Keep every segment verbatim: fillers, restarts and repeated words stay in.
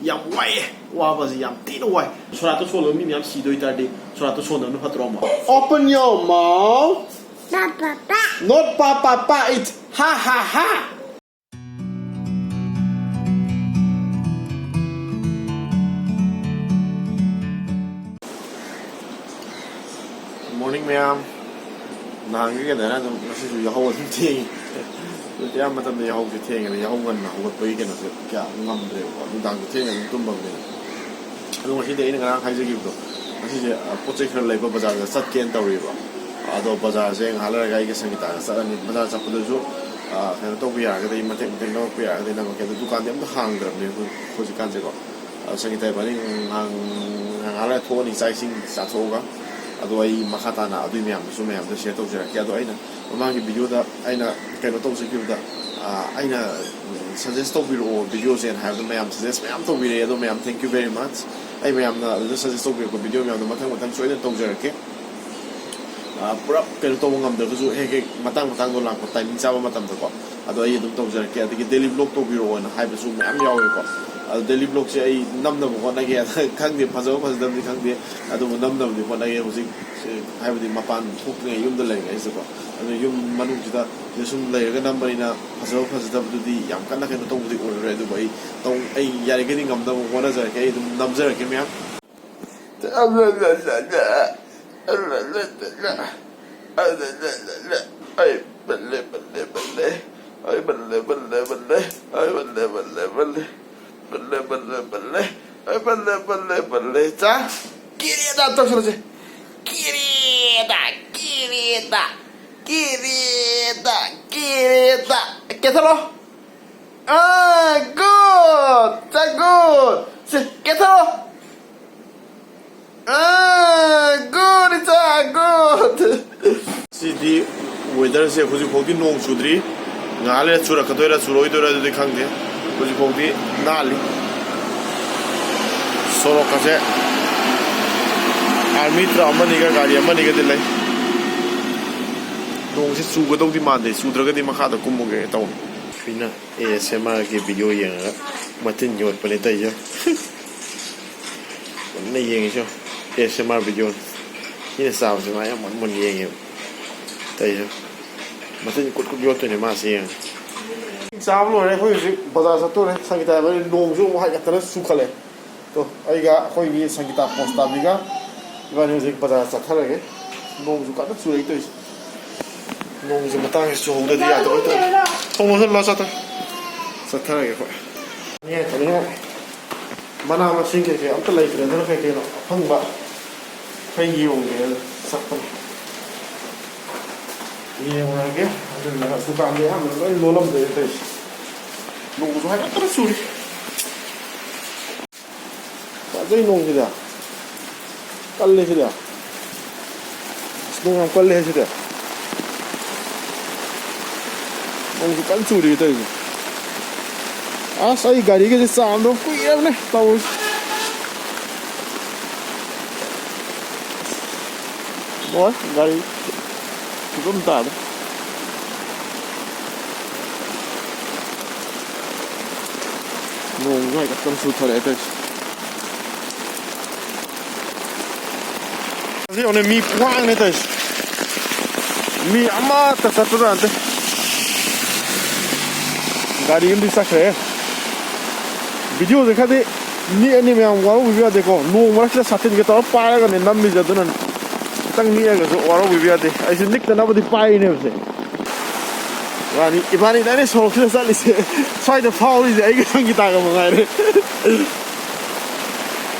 ꯌꯥꯝ ꯋꯥꯏꯑꯦ꯫ ꯋꯥꯕꯁꯤ ꯌꯥꯝ ꯊꯤꯅ ꯋꯥꯏ꯫ ꯁꯣꯔꯥꯠꯇꯣ ꯁꯣꯜꯂꯒ ꯃꯤ ꯃꯌꯥꯝ ꯁꯤꯗꯣꯏ ꯇꯥꯔꯗꯤ ꯁꯣꯔꯥꯠꯇꯣ ꯁꯣꯟꯗꯅ ꯐꯠꯇ꯭ꯔꯣ? ꯑꯃ Open your mouth. Not pa pa pa, it's ha ha ha. Morning, ꯃꯌꯥꯝ꯫ ꯅꯍꯥꯟꯒꯤ ꯀꯩꯅꯣꯅ ꯑꯗꯨꯝ ꯉꯁꯤꯁꯨ ꯌꯥꯍꯧ ꯑꯗꯨꯝ ꯊꯦꯡꯉꯤ꯫ ꯑꯗꯨꯗꯤ ꯑꯌꯥꯝꯕ ꯃꯇꯝꯗ ꯌꯥꯍꯧꯁꯦ ꯊꯦꯡꯉꯦꯅ, ꯌꯥꯍꯧ ꯉꯟꯅ ꯍꯧꯒꯠꯄꯒꯤ ꯀꯩꯅꯣꯁꯦ ꯀꯌꯥ ꯉꯝꯗ꯭ꯔꯦꯕꯀꯣ꯫ ꯅꯨꯡꯗꯥꯡꯁꯨ ꯊꯦꯡꯅ ꯑꯗꯨꯝ ꯇꯨꯝꯕꯅꯤꯅ꯫ ꯑꯗꯣ ꯉꯁꯤꯗꯤ ꯑꯩꯅ ꯉꯔꯥꯡ ꯍꯥꯏꯖꯈꯤꯕꯗꯣ, ꯉꯁꯤꯁꯦ, ꯑ, ꯄꯣꯠ ꯆꯩ ꯈꯔ ꯂꯩꯕ ꯕꯖꯥꯔꯗ ꯆꯠꯀꯦꯅ ꯇꯧꯔꯤꯕ꯫ ꯑꯗꯣ ꯕꯖꯥꯔꯁꯦ ꯉꯥꯏꯍꯥꯛ ꯂꯩꯔꯒ ꯑꯩꯒ ꯁꯪꯒꯤꯇꯥꯒ ꯆꯠꯂꯅꯤ꯫ ꯕꯖꯥꯔ ꯆꯠꯄꯗꯁꯨ, ꯑ, ꯀꯩꯅꯣ ꯇꯧꯕ ꯌꯥꯔꯒꯗꯤ, ꯃꯇꯦꯛ ꯃꯇꯦꯛ ꯂꯧꯔꯛꯄ ꯌꯥꯔꯒꯗꯤ ꯂꯧꯔꯛꯀꯦ꯫ ꯑꯗꯣ ꯗꯨꯀꯥꯟꯗꯤ ꯑꯝꯇ ꯍꯥꯡꯗ꯭ꯔꯕꯅꯦ ꯍꯧ-, ꯍꯧꯖꯤꯛꯀꯥꯟꯁꯦꯀꯣ꯫ ꯑꯗꯣ ꯁꯪꯒꯤꯇꯥ ꯏꯕꯥꯅꯤ ꯉꯥꯏꯍꯥꯛ, ꯉꯥꯏꯍꯥꯛ ꯂꯩꯔ ꯊꯣꯛꯑꯅꯤ, ꯆꯥꯛ ꯏꯁꯤꯡ ꯆꯥꯊꯣꯛꯑꯒ꯫ ꯑꯗꯣ ꯑꯩ ꯃꯈꯥ ꯇꯥꯅ ꯑꯗꯨꯏ ꯃꯌꯥꯝꯗꯨꯁꯨ ꯃꯌꯥꯝꯗ share ꯇꯧꯖꯔꯛꯀꯦ꯫ ꯑꯗꯣ ꯑꯩꯅ ꯃꯃꯥꯡꯒꯤ video ꯗ ꯑꯩꯅ ꯀꯩꯅꯣ ꯇꯧꯖꯈꯤꯕꯗ, ꯑ, ꯑꯩꯅ suggest ꯇꯧꯕꯤꯔꯛꯑꯣ video ꯁꯦꯅ ꯍꯥꯏꯕꯗ ꯃꯌꯥꯝ suggest ꯃꯌꯥꯝ ꯇꯧꯕꯤꯔꯛꯑꯦ꯫ ꯑꯗꯣ ꯃꯌꯥꯝ, thank you very much꯫ ꯑꯩ ꯃꯌꯥꯝꯅ ꯑꯗꯨꯗ suggest ꯇꯧꯕꯤꯔꯛꯄ video ꯃꯌꯥꯝꯗꯣ ꯃꯊꯪ ꯃꯊꯪ ꯁꯣꯏꯗꯅ ꯇꯧꯖꯔꯛꯀꯦ꯫ ꯑ, ꯄꯨꯔꯥ ꯀꯩꯅꯣ ꯇꯧꯕ ꯉꯝꯗ꯭ꯔꯒꯁꯨ ꯍꯦꯛ ꯍꯦꯛ ꯃꯇꯥꯡ ꯃꯇꯥꯡꯗꯣ ꯂꯥꯛꯄ timing ꯆꯥꯕ ꯃꯇꯝꯗꯀꯣ꯫ ꯑꯗꯣ ꯑꯩ ꯑꯗꯨꯝ ꯇꯧꯖꯔꯛꯀꯦ꯫ ꯑꯗꯒꯤ daily vlog ꯇꯧꯕꯤꯔꯛꯑꯣꯅ ꯍꯥꯏꯕꯁꯨ ꯃꯌꯥꯝ ꯌꯥꯎꯋꯦꯀꯣ꯫ ꯑꯗꯣ daily vlog ꯁꯦ ꯑꯩ ꯅꯝꯅꯕ ꯍꯣꯠꯅꯒꯦ꯫ ꯈꯪꯗꯦ, ꯐꯖꯕ ꯐꯖꯗꯕꯗꯤ ꯈꯪꯗꯦ, ꯑꯗꯨꯕꯨ ꯅꯝꯅꯕꯗꯤ ꯍꯣꯠꯅꯒꯦ꯫ ꯍꯧꯖꯤꯛ, ꯑꯦ, ꯍꯥꯏꯕꯗꯤ ꯃꯄꯥꯟ ꯊꯣꯛꯇ꯭ꯔꯤꯉꯩ, ꯌꯨꯝꯗ ꯂꯩꯔꯤꯉꯩꯁꯤꯗꯀꯣ꯫ ꯑꯗꯣ ꯌꯨꯝ ꯃꯅꯨꯡꯁꯤꯗ ꯁꯤꯗ ꯁꯨꯝ ꯂꯩꯔꯒ ꯅꯝꯕꯅꯤꯅ ꯐꯖꯕ ꯐꯖꯗꯕꯗꯨꯗꯤ ꯌꯥꯝ ꯀꯟꯅ ꯀꯩꯅꯣ ꯇꯧꯕꯗꯤ ꯑꯣꯏꯔꯔꯣꯏ꯫ ꯑꯗꯨꯕꯨ ꯑꯩ ꯇꯧ-, ꯑꯩ ꯌꯥꯔꯤꯈꯩꯗꯤ ꯉꯝꯅꯕ ꯍꯣꯠꯅꯖꯔꯛꯀꯦ꯫ ꯑꯩ ꯑꯗꯨꯝ ꯅꯝꯖꯔꯛꯀꯦ ꯃꯌꯥꯝ꯫ ꯑꯩ ꯕꯜꯂꯦ, ꯕꯜꯂꯦ, ꯕꯜꯂꯦ꯫ ꯑꯩ ꯕꯜꯂꯦ, ꯕꯜꯂꯦ, ꯕꯜꯂꯦ꯫ ꯑꯩ ꯕꯜꯂꯦ, ꯕꯜꯂꯦ, ꯕꯜꯂꯦ꯫ ꯑꯩ ꯕꯜꯂꯦ, ꯕꯜꯂꯦ, ꯕꯜꯂꯦ꯫ ꯕꯜꯂꯦ, ꯕꯜꯂꯦ, ꯕꯜꯂꯦ꯫ ꯑꯩ ꯕꯜꯂꯦ, ꯕꯜꯂꯦ, ꯕꯜꯂꯦ꯫ ꯆꯥ꯫ ꯀꯤꯔꯦꯗ ꯇꯧꯁꯜꯂꯁꯦ꯫ ꯀꯤꯔꯦꯗ, ꯀꯤꯔꯦꯗ, ꯀꯤꯔꯦꯗ, ꯀꯤꯔꯦꯗ꯫ ꯀꯦꯊꯔꯣ꯫ ꯑꯥ, good! ꯆꯥ, good! ꯁꯦ, ꯀꯦꯊꯔꯣ꯫ ꯑꯥ, good, ꯏꯆꯥ, good! ꯁꯤꯗꯤ weather ꯁꯦ ꯍꯧꯖꯤꯛꯐꯥꯎꯗꯤ ꯅꯣꯡ ꯆꯨꯗ꯭ꯔꯤ꯫ ꯉꯥꯏꯍꯥꯛ ꯂꯩꯔ ꯆꯨꯔꯛꯀꯗꯣꯏꯔꯥ ꯆꯨꯔꯛꯑꯣꯏꯗꯣꯏꯔꯥ ꯑꯗꯨꯗꯤ ꯈꯪꯗꯦ꯫ ꯍꯧꯖꯤꯛꯐꯥꯎꯗꯤ ꯅꯥꯜꯂꯤ꯫ ꯁꯣꯔꯣꯛꯀꯁꯦ army truck ꯑꯃꯅꯤꯒ ꯒꯥꯔꯤ ꯑꯃꯅꯤꯒꯗꯤ ꯂꯩ꯫ ꯅꯣꯡꯁꯦ ꯆꯨꯒꯗꯧꯗꯤ ꯃꯥꯟꯗꯦ, ꯆꯨꯗ꯭ꯔꯒꯗꯤ ꯃꯈꯥꯗ ꯀꯨꯝꯃꯨꯒꯦ ꯇꯧꯅꯤ꯫ ꯁꯨꯏꯅ ASMR ꯒꯤ video ꯌꯦꯡꯉꯒ ꯃꯇꯤꯟ ꯌꯣꯠꯄꯅꯦ ꯇꯧꯏꯁꯦ꯫ ꯃꯨꯟꯅ ꯌꯦꯡꯉꯤꯁꯦ꯫ A S M R video. ꯃꯤꯅ ꯆꯥꯕꯁꯦ ꯃꯥ ꯌꯥꯝ ꯃꯨꯟ ꯃꯨꯟꯅ ꯌꯦꯡꯉꯦꯕ ꯇꯧꯏꯁꯦ꯫ ꯃꯇꯤꯟ ꯀꯨꯠ ꯀꯨꯠ ꯌꯣꯠꯇꯣꯏꯅꯦ ꯃꯥꯁꯦ ꯌꯦꯡꯉꯦ꯫ ꯆꯥꯕ ꯂꯣꯏꯔꯦ꯫ ꯑꯩꯈꯣꯏ ꯍꯧꯖꯤꯛ ꯕꯖꯥꯔ ꯆꯠꯇꯣꯔꯦ꯫ ꯁꯪꯒꯤꯇꯥ ꯏꯕꯥꯅꯤ ꯅꯣꯡꯁꯨ ꯑꯃꯨꯛ ꯍꯥꯏꯒꯠꯇꯅ ꯆꯨꯈꯠꯂꯦ꯫ ꯇꯣ, ꯑꯩꯒ ꯑꯩꯈꯣꯏꯒꯤ ꯁꯪꯒꯤꯇꯥ ꯄꯣꯁꯇꯥꯕꯤꯒ ꯏꯕꯥꯅꯤ ꯍꯧꯖꯤꯛ ꯕꯖꯥꯔ ꯆꯠꯊꯔꯒꯦ꯫ ꯅꯣꯡꯁꯨ ꯀꯟꯅ ꯆꯨꯔꯛꯏ ꯇꯧꯔꯤꯁꯦ꯫ ꯅꯣꯡꯁꯦ ꯃꯇꯥꯡꯁꯤ ꯆꯨꯍꯧꯗ꯭ꯔꯗꯤ ꯌꯥꯗꯕꯩ ꯇꯧꯔꯦ꯫ ꯊꯣꯡ ꯂꯣꯟꯁꯤꯜꯂꯣ, ꯆꯠꯇꯣꯔꯦ꯫ ꯆꯠꯊꯔꯒꯦ ꯑꯩꯈꯣꯏ꯫ ꯅꯦ, ꯀꯩꯅꯣ, ꯃꯅꯥ ꯃꯁꯤꯡ ꯀꯩꯀꯩ ꯑꯝꯇ ꯂꯩꯇ꯭ꯔꯦ꯫ ꯑꯗꯨꯅ ꯀꯩꯀꯩꯅꯣ ꯑꯐꯪꯕ ꯈꯔ ꯌꯦꯡꯉꯨꯒꯦꯅ ꯆꯠꯄꯅꯦ꯫ ꯌꯦꯡꯉꯨꯔꯒꯦ꯫ ꯑꯗꯨꯅ ꯗꯨꯀꯥꯟꯗꯤ ꯑꯌꯥꯝꯕꯅ ꯂꯣꯏ ꯂꯣꯜꯂꯝꯗꯣꯏꯅꯦ ꯇꯧꯔꯤꯁꯦ꯫ ꯅꯣꯡꯁꯨ ꯍꯥꯏꯐꯦꯠꯇꯅ ꯆꯨꯔꯤ꯫ ꯐꯖꯩ ꯅꯣꯡꯁꯤꯗ꯫ ꯀꯜꯂꯦ ꯁꯤꯗ꯫ ꯑꯁ, ꯅꯣꯡ ꯌꯥꯝ ꯀꯜꯂꯦ ꯁꯤꯗ꯫ ꯅꯣꯡꯁꯨ ꯀꯟꯅ ꯆꯨꯔꯤ ꯇꯧꯔꯤꯁꯦ꯫ ꯑꯁ, ꯑꯩ ꯒꯥꯔꯤꯒꯁꯦ ꯆꯥꯝꯗꯕ ꯀꯨꯏꯔꯕꯅꯦ ꯇꯧꯔꯤꯁꯦ꯫ ꯂꯣꯏ ꯒꯥꯔꯤ ꯐꯤꯕꯝ ꯇꯥꯗꯦ꯫ ꯅꯣꯡꯁꯨ ꯍꯥꯏꯐꯦꯠꯇꯪ ꯆꯨꯊꯔꯛꯑꯦ ꯇꯧꯔꯤꯁꯦ꯫ ꯑꯁꯤ ꯌꯦꯡꯉꯨꯅꯦ, ꯃꯤ ꯈꯨꯋꯥꯡꯅꯦ ꯇꯧꯔꯤꯁꯦ꯫ ꯃꯤ ꯑꯃꯠꯇ ꯆꯠꯄꯖꯥꯠ ꯅꯠꯇꯦ꯫ ꯒꯥꯔꯤ ꯑꯃꯗꯤ ꯆꯠꯈ꯭ꯔꯦ꯫ ꯚꯤꯗꯤꯑꯣꯁꯦ ꯈꯔꯗꯤ ꯅꯤꯛꯑꯅꯤ ꯃꯌꯥꯝ, ꯋꯥꯔꯧꯕꯤꯕ ꯌꯥꯗꯦꯀꯣ꯫ ꯅꯣꯡ ꯃꯔꯛꯁꯤꯗ ꯁꯥꯇꯤꯟꯒ ꯇꯧꯔ ꯄꯥꯏꯔꯒꯅꯦ ꯅꯝꯃꯤꯁꯦ, ꯑꯗꯨꯅꯅꯦ꯫ ꯈꯤꯇꯪ ꯅꯤꯛꯑꯒꯁꯨ ꯋꯥꯔꯧꯕꯤꯕ ꯌꯥꯗꯦ꯫ ꯑꯩꯁꯨ ꯅꯤꯛꯇꯅꯕꯗꯤ ꯄꯥꯏꯔꯤꯅꯦꯕꯁꯦ꯫ ꯏꯕꯥꯅꯤ, ꯏꯕꯥꯅꯤ ꯗꯥꯏꯔꯦꯛ ꯁꯣꯔꯣꯛꯁꯤꯗ ꯆꯠꯂꯤꯁꯦ꯫ ꯁ꯭ꯋꯥꯏꯗ ꯐꯥꯎꯔꯤꯁꯦ ꯑꯩꯒ ꯁꯪꯒꯤꯇꯥꯒ ꯃꯉꯥꯏꯔꯦ꯫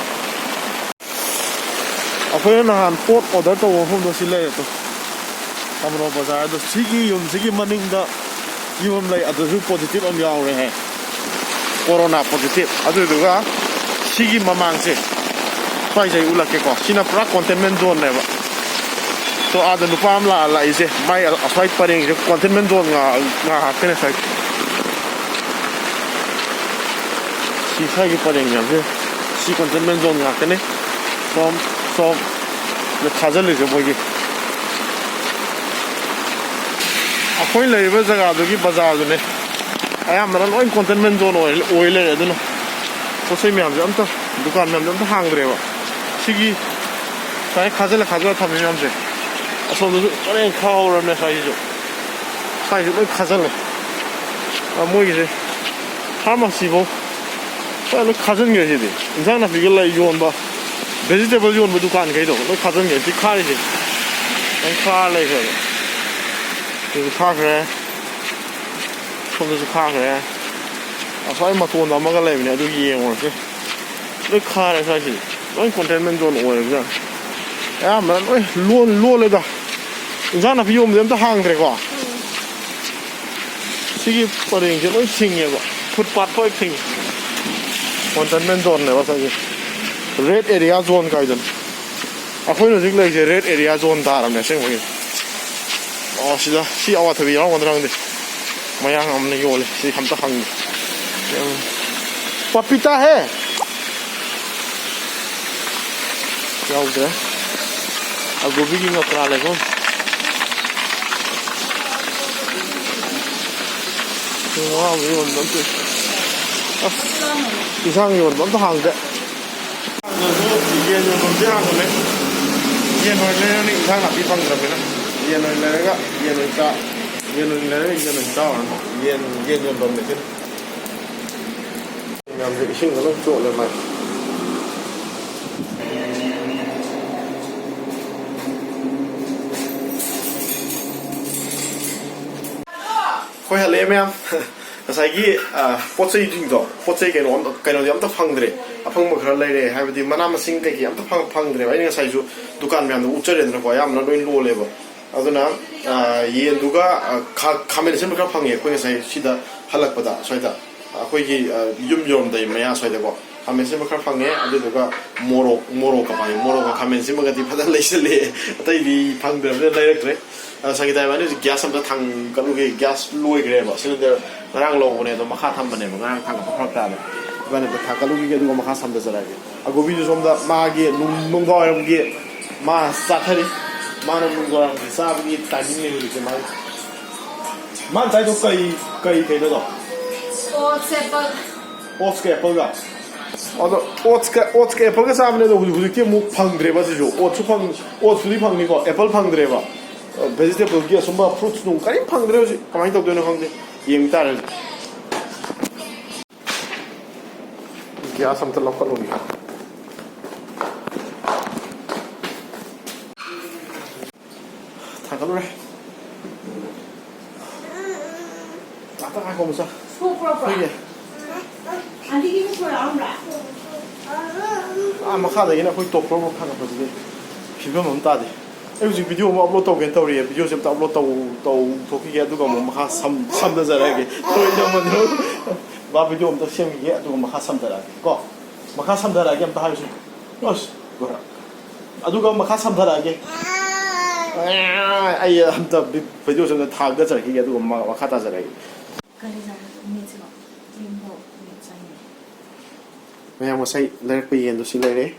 ꯑꯩꯈꯣꯏꯅ ꯅꯍꯥꯟ ꯄꯣꯠ ꯑꯣꯔꯗꯔ ꯇꯧꯕ ꯃꯐꯝꯗꯣ ꯁꯤ ꯂꯩꯔꯦ ꯇꯨ꯫ ꯑꯃꯔꯣ ꯕꯖꯥꯔ ꯑꯗꯣ ꯁꯤꯒꯤ ꯌꯨꯝꯁꯤꯒꯤ ꯃꯅꯤꯡꯗ ꯌꯨꯝ ꯑꯃ ꯂꯩ, ꯑꯗꯨꯁꯨ ꯄꯣꯖꯤꯇꯤꯚ ꯑꯃ ꯌꯥꯎꯔꯦ ꯍꯥꯏ꯫ Corona positive. ꯑꯗꯨꯗꯨꯒ ꯁꯤꯒꯤ ꯃꯃꯥꯡꯁꯦ ꯁ꯭ꯋꯥꯏꯁꯦ ꯑꯩ ꯎꯠꯂꯛꯀꯦꯀꯣ꯫ ꯁꯤꯅ ꯄꯨꯔꯥ ꯀꯣꯟꯇꯦꯟꯃꯦꯟ ꯖꯣꯟꯅꯦꯕ꯫ ꯇꯣ, ꯑꯥꯗ ꯅꯨꯄꯥ ꯑꯃ ꯂꯥꯛꯑ ꯂꯥꯛꯏꯁꯦ꯫ ꯃꯥꯏ ꯑꯁ꯭ꯋꯥꯏ ꯄꯔꯦꯡꯁꯦ ꯀꯣꯟꯇꯦꯟꯃꯦꯟ ꯖꯣꯟ ꯉꯥ-, ꯉꯥꯛꯇꯅꯦ ꯁ꯭ꯋꯥꯏ꯫ ꯁꯤ ꯁ꯭ꯋꯥꯏꯒꯤ ꯄꯔꯦꯡ ꯃꯌꯥꯝꯁꯦ ꯁꯤ ꯀꯣꯟꯇꯦꯟꯃꯦꯟ ꯖꯣꯟ ꯉꯥꯛꯇꯅꯦ꯫ ꯁꯣꯝ, ꯁꯣꯝ ꯊꯥꯖꯤꯜꯂꯤꯁꯦ ꯃꯣꯏꯒꯤ꯫ ꯑꯩꯈꯣꯏ ꯂꯩꯔꯤꯕ ꯖꯒꯥꯗꯨꯒꯤ ꯕꯖꯥꯔꯗꯨꯅꯦ꯫ ꯑꯌꯥꯝꯕꯅ ꯂꯣꯏ containment zone ꯑꯣꯏ ꯑꯣꯏ ꯂꯩꯔꯦ꯫ ꯑꯗꯨꯅ ꯄꯣꯠ ꯆꯩ ꯃꯌꯥꯝꯁꯦ ꯑꯝꯇ, ꯗꯨꯀꯥꯟ ꯃꯌꯥꯝꯁꯦ ꯑꯝꯇ ꯍꯥꯡꯗ꯭ꯔꯦꯕ꯫ ꯁꯤꯒꯤ ꯁꯨꯃꯥꯏꯅ ꯈꯥꯖꯤꯜꯂ ꯈꯥꯖꯤꯜꯂ ꯊꯝꯃꯤ ꯃꯌꯥꯝꯁꯦ, ꯑꯁꯣꯝꯗꯁꯨ ꯄꯔꯦꯡ ꯈꯥꯍꯧꯔꯕꯅꯦ꯫ ꯁ꯭ꯋꯥꯏꯁꯤꯁꯨ, ꯁ꯭ꯋꯥꯏꯁꯨ ꯂꯣꯏ ꯈꯥꯖꯤꯜꯂꯦ꯫ ꯑ, ꯃꯣꯏꯒꯤꯁꯦ ꯐꯥꯔꯃꯥꯁꯤꯐꯧ ꯁ꯭ꯋꯥꯏ ꯂꯣꯏ ꯈꯥꯖꯤꯟꯈ꯭ꯔꯦ꯫ ꯁꯤꯗꯤ ꯏꯟꯁꯥꯡ ꯅꯥꯄꯤꯒ ꯂꯩ ꯌꯣꯟꯕ, vegetable ꯌꯣꯟꯕ ꯗꯨꯀꯥꯟꯈꯩꯗꯣ ꯂꯣꯏ ꯈꯥꯖꯤꯟꯈ꯭ꯔꯦ꯫ ꯁꯤ ꯈꯥꯔꯤꯁꯦ ꯂꯣꯏ ꯈꯥꯔ ꯂꯩꯈ꯭ꯔꯦꯕ꯫ ꯁꯤꯁꯨ ꯈꯥꯈ꯭ꯔꯦ, ꯁꯣꯝꯗꯁꯨ ꯈꯥꯈ꯭ꯔꯦ꯫ ꯑꯁ꯭ꯋꯥꯏ ꯃꯇꯣꯟꯗ ꯑꯃꯒ ꯂꯩꯕꯅꯦ, ꯑꯗꯨ ꯌꯦꯡꯉꯨꯔꯁꯤ꯫ ꯂꯣꯏ ꯈꯥꯔꯦ ꯁ꯭ꯋꯥꯏꯁꯤꯗꯤ꯫ ꯂꯣꯏ containment zone ꯑꯣꯏꯔꯕꯖꯥꯠꯅꯤ꯫ ꯑꯌꯥꯝꯕꯅ ꯂꯣꯏ ꯂꯣꯟ-, ꯂꯣꯜꯂꯦꯗ꯫ ꯏꯟꯁꯥꯡ ꯅꯥꯄꯤ ꯌꯣꯟꯕꯗꯤ ꯑꯝꯇ ꯍꯥꯡꯗ꯭ꯔꯦꯀꯣ꯫ ꯁꯤꯒꯤ ꯄꯔꯦꯡꯁꯦ ꯂꯣꯏ ꯊꯤꯡꯉꯦꯕ꯫ Footpath ꯂꯣꯏ ꯊꯤꯡꯉꯦ꯫ Containment zoneꯅꯦꯕ ꯉꯁꯥꯏꯒꯤ꯫ Red area zone ꯀꯥꯏꯗꯅꯣ꯫ ꯑꯩꯈꯣꯏꯅ ꯍꯧꯖꯤꯛ ꯂꯩꯔꯤꯁꯦ red area zone ꯇꯥꯔꯕꯅꯦ ꯑꯁꯦꯡꯕꯒꯤ꯫ ꯑꯣ, ꯁꯤꯗ ꯁꯤ ꯑꯋꯥꯊꯕꯤ ꯌꯥꯎꯔꯝꯒꯗ꯭ꯔꯥ ꯈꯪꯗꯦ꯫ ꯃꯌꯥꯡ ꯑꯃꯅ ꯌꯣꯜꯂꯦ꯫ ꯁꯤ ꯑꯝꯇ ꯍꯪꯒꯦ꯫ ꯎꯝ꯫ Papita ꯍꯦ? ꯌꯥꯎꯗ꯭ꯔꯦ꯫ ꯑꯒꯣꯕꯤꯒꯤ ꯉꯀ꯭ꯔꯥ ꯂꯩꯕ꯫ ꯉꯥ ꯌꯣꯟꯕ ꯑꯝꯇ-, ꯑꯁ, ꯏꯟꯁꯥꯡ ꯌꯣꯟꯕ ꯑꯝꯇ ꯍꯥꯡꯗꯦ꯫ ꯑꯗꯨꯁꯨ ꯌꯦꯟ ꯌꯣꯟꯐꯝꯁꯦ ꯍꯥꯡꯉꯝꯃꯦ꯫ ꯌꯦꯟ ꯑꯣꯏꯅ ꯂꯩꯔꯅꯤ, ꯏꯟꯁꯥꯡ ꯅꯥꯄꯤ ꯐꯪꯗ꯭ꯔꯕꯅꯤꯅ꯫ ꯌꯦꯟ ꯑꯣꯏꯅ ꯂꯩꯔꯒ ꯌꯦꯟ ꯑꯣꯏꯅ ꯆꯥ-, ꯌꯦꯟ ꯑꯣꯏꯅ ꯂꯩꯔꯒ ꯌꯦꯟ ꯑꯣꯏꯅ ꯆꯥꯔꯅꯤ꯫ ꯌꯦꯟ, ꯌꯦꯟ ꯌꯣꯟꯐꯝꯅꯦ ꯁꯤꯅ꯫ ꯃꯌꯥꯝꯁꯦ ꯏꯁꯤꯡꯗ ꯂꯣꯏ ꯆꯣꯠꯂꯦ ꯃꯥꯏ꯫ ꯑꯩꯈꯣꯏ ꯍꯜꯂꯛꯑꯦ ꯃꯌꯥꯝ꯫ ꯉꯁꯥꯏꯒꯤ, ꯑ, ꯄꯣꯠ ꯆꯩꯁꯤꯡꯗꯣ, ꯄꯣꯠ ꯆꯩ ꯀꯩꯅꯣ ꯑꯝꯇ, ꯀꯩꯅꯣꯗꯤ ꯑꯝꯇ ꯐꯪꯗ꯭ꯔꯦ꯫ ꯑꯐꯪꯕ ꯈꯔ ꯂꯩꯔꯦ, ꯍꯥꯏꯕꯗꯤ ꯃꯅꯥ ꯃꯁꯤꯡ ꯀꯩꯀꯩ ꯑꯝꯇ ꯐꯪ-, ꯐꯪꯗ꯭ꯔꯦꯕ꯫ ꯑꯩꯅ ꯉꯁꯥꯏꯁꯨ ꯗꯨꯀꯥꯟ ꯃꯌꯥꯝꯗꯣ ꯎꯠꯆꯔꯦꯗꯅꯀꯣ, ꯑꯌꯥꯝꯕꯅ ꯂꯣꯏ ꯂꯣꯜꯂꯦꯕ꯫ ꯑꯗꯨꯅ, ꯑ, ꯌꯦꯟꯗꯨꯒ, ꯑ, ꯈꯥ-, ꯈꯥꯃꯦꯟ ꯑꯁꯤꯟꯕ ꯈꯔ ꯐꯪꯉꯦ ꯑꯩꯈꯣꯏ ꯉꯁꯥꯏ ꯁꯤꯗ ꯍꯜꯂꯛꯄꯗ, ꯁ꯭ꯋꯥꯏꯗ꯫ ꯑꯩꯈꯣꯏꯒꯤ, ꯑ, ꯌꯨꯝ ꯌꯧꯔꯝꯗꯥꯏ ꯃꯌꯥ ꯁ꯭ꯋꯥꯏꯗꯀꯣ꯫ ꯈꯥꯃꯦꯟ ꯑꯁꯤꯟꯕ ꯈꯔ ꯐꯪꯉꯦ, ꯑꯗꯨꯗꯨꯒ ꯃꯣꯔꯣꯛ, ꯃꯣꯔꯣꯛꯀ ꯐꯪꯉꯦ꯫ ꯃꯣꯔꯣꯛꯀ ꯈꯥꯃꯦꯟ ꯑꯁꯤꯟꯕꯒꯗꯤ ꯐꯖꯅ ꯂꯩꯁꯜꯂꯛꯑꯦ꯫ ꯑꯇꯩꯗꯤ ꯐꯪꯗ꯭ꯔꯕꯅꯤꯅ ꯂꯩꯔꯛꯇ꯭ꯔꯦ꯫ ꯑ, ꯁꯪꯒꯤꯇꯥ ꯏꯕꯥꯅꯤ ꯍꯧꯖꯤꯛ gas ꯑꯝꯇ ꯊꯥꯡꯒꯠꯂꯨꯒꯦ꯫ Gas ꯂꯣꯏꯈ꯭ꯔꯦꯕ꯫ Cylinder ꯉꯔꯥꯡ ꯂꯧꯕꯅꯦ, ꯑꯗꯣ ꯃꯈꯥ ꯊꯝꯕꯅꯦꯕ꯫ ꯉꯔꯥꯡ ꯊꯥꯡꯒꯠꯄ ꯐꯔꯛ ꯇꯥꯕ꯫ ꯏꯕꯥꯅꯤ ꯑꯝꯇ ꯊꯥꯡꯒꯠꯂꯨꯈꯤꯒꯦ, ꯑꯗꯨꯒ ꯃꯈꯥ ꯁꯝꯊꯖꯔꯛꯑꯒꯦ꯫ ꯑꯒꯣꯕꯤꯁꯨ ꯁꯣꯝꯗ ꯃꯥꯒꯤ ꯅꯨꯡ-, ꯅꯨꯡꯗꯥꯡꯋꯥꯏꯔꯝꯒꯤ ꯃꯥ ꯆꯥꯊꯔꯤ꯫ ꯃꯥꯅ ꯅꯨꯡꯗꯥꯡꯋꯥꯏꯔꯝꯒꯤ ꯆꯥꯕꯒꯤ timingꯅꯦ ꯍꯧꯖꯤꯛꯁꯦ ꯃꯥꯒꯤ꯫ ꯃꯥꯅ ꯆꯥꯏꯗꯣ ꯀꯩ, ꯀꯩ, ꯀꯩꯅꯣꯗꯣ? Oats, apple. Oats-ꯀ apple-ꯒ? ꯑꯗꯣ oats-ꯀ, oats-ꯀ apple-ꯒ ꯆꯥꯕꯅꯦ, ꯑꯗꯣ ꯍꯧꯖꯤꯛ, ꯍꯧꯖꯤꯛꯇꯤ ꯑꯃꯨꯛ ꯐꯪꯗ꯭ꯔꯦꯕ꯫ ꯁꯤꯁꯨ oats-ꯁꯨ ꯐꯪ-, oats-ꯄꯨꯗꯤ ꯐꯪꯅꯤꯀꯣ, apple ꯐꯪꯗ꯭ꯔꯦꯕ꯫ Vegetable-ꯒꯤ ꯑꯁꯨꯝꯕ fruits ꯅꯨꯡ ꯀꯔꯤꯝ ꯐꯪꯗ꯭ꯔꯦ ꯍꯧꯖꯤꯛ꯫ ꯀꯃꯥꯏꯅ ꯇꯧꯗꯣꯏꯅꯣ ꯈꯪꯗꯦ꯫ ꯌꯦꯡ ꯇꯥꯔꯦ꯫ Gas ꯑꯝꯇ ꯂꯧꯈꯠꯂꯨꯒꯦ꯫ ꯊꯥꯡꯒꯠꯂꯨꯔꯦ꯫ ꯉꯥꯛꯇ ꯉꯥꯏꯈꯣ, ꯃꯆꯥ꯫ ꯁꯣꯛꯄ꯭ꯔꯣ? ꯍꯣꯏꯌꯦ꯫ ꯑꯥ, ꯃꯈꯥꯗꯒꯤꯅ ꯑꯩꯈꯣꯏ top floor ꯐꯥꯎ ꯊꯥꯡꯒꯠꯄꯁꯤꯗꯤ ꯐꯤꯕꯝ ꯑꯃ ꯇꯥꯗꯦ꯫ ꯑꯩ ꯍꯧꯖꯤꯛ video ꯑꯃ upload ꯇꯧꯒꯦꯅ ꯇꯧꯔꯤꯌꯦ꯫ Video-ꯁꯦ ꯑꯝꯇ upload ꯇꯧ-, ꯇꯧꯊꯣꯛꯈꯤꯒꯦ, ꯑꯗꯨꯒ ꯑꯃꯨꯛ ꯃꯈꯥ ꯁꯝ-, ꯁꯝꯊꯖꯔꯛꯑꯒꯦ꯫ ꯂꯣꯏꯅꯃꯛ꯫ ꯚꯥꯏ, video ꯑꯝꯇ ꯁꯦꯝꯈꯤꯒꯦ, ꯑꯗꯨꯒ ꯃꯈꯥ ꯁꯝꯊꯔꯛꯑꯒꯦ ꯀꯣ꯫ ꯃꯈꯥ ꯁꯝꯊꯔꯛꯑꯒꯦ ꯑꯝꯇ ꯍꯥꯏꯔꯨꯁꯦ꯫ ꯑꯁ, ꯂꯣꯏꯔꯦ꯫ ꯑꯗꯨꯒ ꯃꯈꯥ ꯁꯝꯊꯔꯛꯑꯒꯦ꯫ ꯑꯩ ꯑꯝꯇ ꯚꯤ-, video-ꯁꯦ ꯑꯝꯇ ꯊꯥꯒꯠꯆꯔꯛꯈꯤꯒꯦ, ꯑꯗꯨꯒ ꯃ-, ꯃꯈꯥ ꯇꯥꯖꯔꯛꯑꯒꯦ꯫ ꯀꯔꯤ ꯆꯥ-, ꯃꯤꯠꯁꯤꯕꯣ? ꯌꯦꯡꯕ꯭ꯔꯣ? ꯃꯤꯠ ꯆꯪꯉꯦ꯫ ꯃꯌꯥꯝ ꯉꯁꯥꯏ ꯂꯩꯔꯛꯄ ꯌꯦꯟꯗꯣ ꯁꯤ ꯂꯩꯔꯦ꯫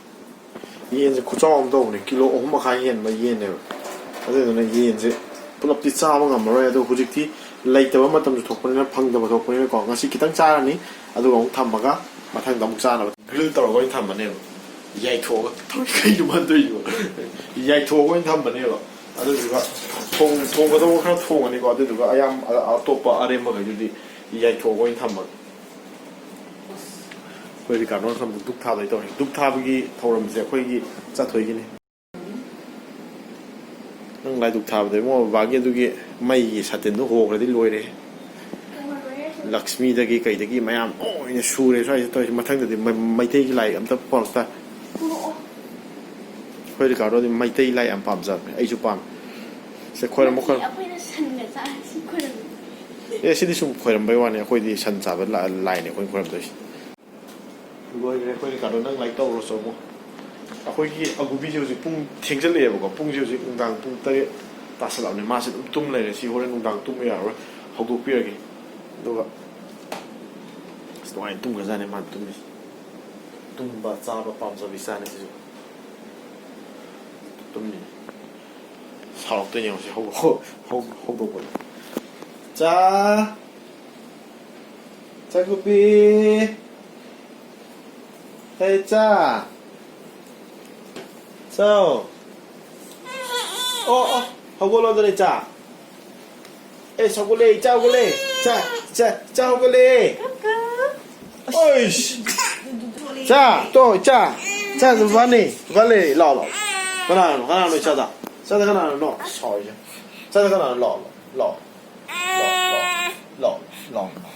ꯌꯦꯟꯁꯦ ꯈꯨꯆꯥꯎ ꯑꯃ ꯇꯧꯕꯅꯦ, ꯀꯤꯂꯣ ꯑꯍꯨꯝ ꯃꯈꯥꯏ ꯍꯦꯟꯕ ꯌꯦꯟꯅꯦꯕ꯫ ꯑꯗꯨꯗꯨꯅ ꯌꯦꯟꯁꯦ ꯄꯨꯂꯞꯇꯤ ꯆꯥꯕ ꯉꯝꯃꯔꯣꯏ, ꯑꯗꯣ ꯍꯧꯖꯤꯛꯇꯤ ꯂꯩꯇꯕ ꯃꯇꯝꯁꯨ ꯊꯣꯛꯄꯅꯤꯅ, ꯐꯪꯗꯕ ꯊꯣꯛꯄꯅꯤꯅꯀꯣ, ꯉꯁꯤ ꯈꯤꯇꯪ ꯆꯥꯔꯅꯤ, ꯑꯗꯨꯒ ꯑꯃꯨꯛ ꯊꯝꯃꯒ ꯃꯊꯪꯗ ꯑꯃꯨꯛ ꯆꯥꯅꯕ grill ꯇꯧꯔꯒ ꯑꯣꯏꯅ ꯊꯝꯃꯅꯦꯕ꯫ ꯌꯥꯏꯊꯣꯛꯑꯒ꯫ ꯀꯩꯅꯣ ꯃꯥꯅ ꯇꯧꯔꯤꯁꯤꯕꯣ? ꯌꯥꯏꯊꯣꯛꯑꯒ ꯑꯣꯏꯅ ꯊꯝꯃꯅꯦꯕ꯫ ꯑꯗꯨꯗꯨꯒ ꯊꯣꯡ-, ꯊꯣꯡꯒꯗꯧꯕ ꯈꯔ ꯊꯣꯡꯉꯅꯤꯀꯣ, ꯑꯗꯨꯗꯨꯒ ꯑꯌꯥꯝ-, ꯑ-, ꯑꯇꯣꯞꯄ ꯑꯔꯦꯝꯕꯈꯩꯗꯨꯗꯤ ꯌꯥꯏꯊꯣꯛꯑꯒ ꯑꯣꯏꯅ ꯊꯝꯃꯒꯦ꯫ ꯑꯩꯈꯣꯏ ꯔꯤꯀꯥꯔꯗꯣꯅ ꯁꯣꯝꯗ ꯙꯨꯞ ꯊꯥꯗꯣꯏ ꯇꯧꯔꯤ꯫ ꯙꯨꯞ ꯊꯥꯕꯒꯤ ꯊꯧꯔꯝꯁꯦ ꯑꯩꯈꯣꯏꯒꯤ ꯆꯠꯊꯣꯏꯒꯤꯅꯤ꯫ ꯅꯪ ꯂꯥꯏꯙꯨꯛ ꯊꯥꯕꯗ ꯏꯕꯨꯡꯉꯣ, ꯕꯕꯥꯒꯤ ꯑꯗꯨꯒꯤ ꯃꯩꯒꯤ ꯁꯥꯇꯤꯟꯗꯣ ꯍꯣꯈ꯭ꯔꯗꯤ ꯂꯣꯏꯔꯦ꯫ ꯂꯛꯁꯃꯤꯗꯒꯤ ꯀꯩꯗꯒꯤ ꯃꯌꯥꯝ ꯂꯣꯏꯅ ꯁꯨꯔꯦ ꯁ꯭ꯋꯥꯏꯁꯤꯗ ꯇꯧꯔꯤꯁꯦ꯫ ꯃꯊꯪꯗꯗꯤ ꯃ-, ꯃꯩꯇꯩꯒꯤ ꯂꯥꯏ ꯑꯝꯇ ꯄꯨꯔꯛꯇ꯫ ꯑꯩꯈꯣꯏ ꯔꯤꯀꯥꯔꯗꯣꯗꯤ ꯃꯩꯇꯩ ꯂꯥꯏ ꯌꯥꯝ ꯄꯥꯝꯖꯕꯅꯦ, ꯑꯩꯁꯨ ꯄꯥꯝꯃꯦ꯫ ꯁꯦ, ꯈꯣꯏꯔꯝꯃꯣ, ꯈꯣꯏꯔꯝꯃꯣ꯫ ꯑꯩꯈꯣꯏꯅ ꯁꯟꯒ ꯆꯥꯔꯁꯤ ꯈꯣꯏꯔꯝꯃꯤ꯫ ꯑꯦ, ꯁꯤꯗꯤ ꯁꯨꯝ ꯈꯣꯏꯔꯝꯕꯩ ꯋꯥꯅꯤ, ꯑꯩꯈꯣꯏꯗꯤ ꯁꯟ ꯆꯥꯕ ꯂꯥ-, ꯂꯥꯏꯅꯦ ꯑꯩꯈꯣꯏꯅ ꯈꯣꯏꯔꯝꯗꯣꯏꯁꯦ꯫ ꯂꯣꯏꯈ꯭ꯔꯦ ꯑꯩꯈꯣꯏ ꯔꯤꯀꯥꯔꯗꯣ, ꯅꯪ ꯂꯥꯏꯔꯤꯛ ꯇꯧꯔꯨꯔꯣ ꯆꯣꯃꯣ꯫ ꯑꯩꯈꯣꯏꯒꯤ ꯑꯒꯨꯕꯤꯁꯦ ꯍꯧꯖꯤꯛ ꯄꯨꯡ ꯊꯦꯡꯖꯜꯂꯛꯑꯦꯕꯀꯣ, ꯄꯨꯡꯁꯦ ꯍꯧꯖꯤꯛ ꯅꯨꯡꯗꯥꯡ ꯄꯨꯡ ꯇꯔꯦꯠ ꯇꯥꯁꯜꯂꯛꯑꯕꯅꯤ, ꯃꯥꯁꯦ ꯑꯗꯨꯝ ꯇꯨꯝ ꯂꯩꯔꯦ꯫ ꯁꯤ ꯍꯣꯔꯦꯟ ꯅꯨꯡꯗꯥꯡ ꯇꯨꯝꯕ ꯌꯥꯔꯔꯣꯏ, ꯍꯧꯗꯣꯛꯄꯤꯔꯒꯦ꯫ ꯑꯗꯨꯒ ꯑꯁ, ꯅꯨꯡꯉꯥꯏꯅ ꯇꯨꯝꯈ꯭ꯔꯖꯥꯠꯅꯤ ꯃꯥꯅ ꯇꯨꯝꯃꯤꯁꯦ꯫ ꯇꯨꯝꯕ ꯆꯥꯕ ꯄꯥꯝꯖꯕ ꯏꯆꯥꯅꯤ ꯁꯤꯁꯨ꯫ ꯇꯨꯝꯃꯤ꯫ ꯁꯥꯎꯔꯛꯇꯣꯏꯅꯦ ꯌꯦꯡꯉꯣ ꯁꯤ ꯍꯧ-, ꯍꯧ-, ꯍꯧ-, ꯍꯧꯗꯣꯛꯄꯗ꯫ ꯆꯥ꯫ ꯆꯥꯛꯀꯨꯞꯄꯤ꯫ ꯍꯦ, ꯏꯆꯥ꯫ ꯆꯥꯎ꯫ ꯑꯣ, ꯑꯣ, ꯍꯧꯒꯠꯂꯣꯗꯅ, ꯏꯆꯥ꯫ ꯑꯦ, ꯍꯧꯒꯠꯂꯦ, ꯏꯆꯥ ꯍꯧꯒꯠꯂꯦ꯫ ꯏꯆꯥ, ꯏꯆꯥ, ꯏꯆꯥ ꯍꯧꯒꯠꯂꯦ꯫ ꯑꯣꯏꯁ꯫ ꯏꯆꯥ, ꯇꯣ, ꯏꯆꯥ꯫ ꯏꯆꯥ, ꯕꯕꯥꯅꯦ, ꯕꯕꯥ ꯂꯩꯔꯦ, ꯂꯥꯎ, ꯂꯥꯎ꯫ ꯀꯅꯥꯅꯣ, ꯀꯅꯥꯅꯣ ꯏꯆꯥꯗ? ꯏꯆꯥꯗ ꯀꯅꯥꯅꯣ? ꯁꯥꯎꯔꯤꯁꯦ꯫ ꯏꯆꯥꯗ ꯀꯅꯥꯅꯣ? ꯂꯥꯎ, ꯂꯥꯎ꯫ ꯂꯥꯎ, ꯂꯥꯎ, ꯂꯥꯎ, ꯂꯥꯎ, ꯂꯥꯎ꯫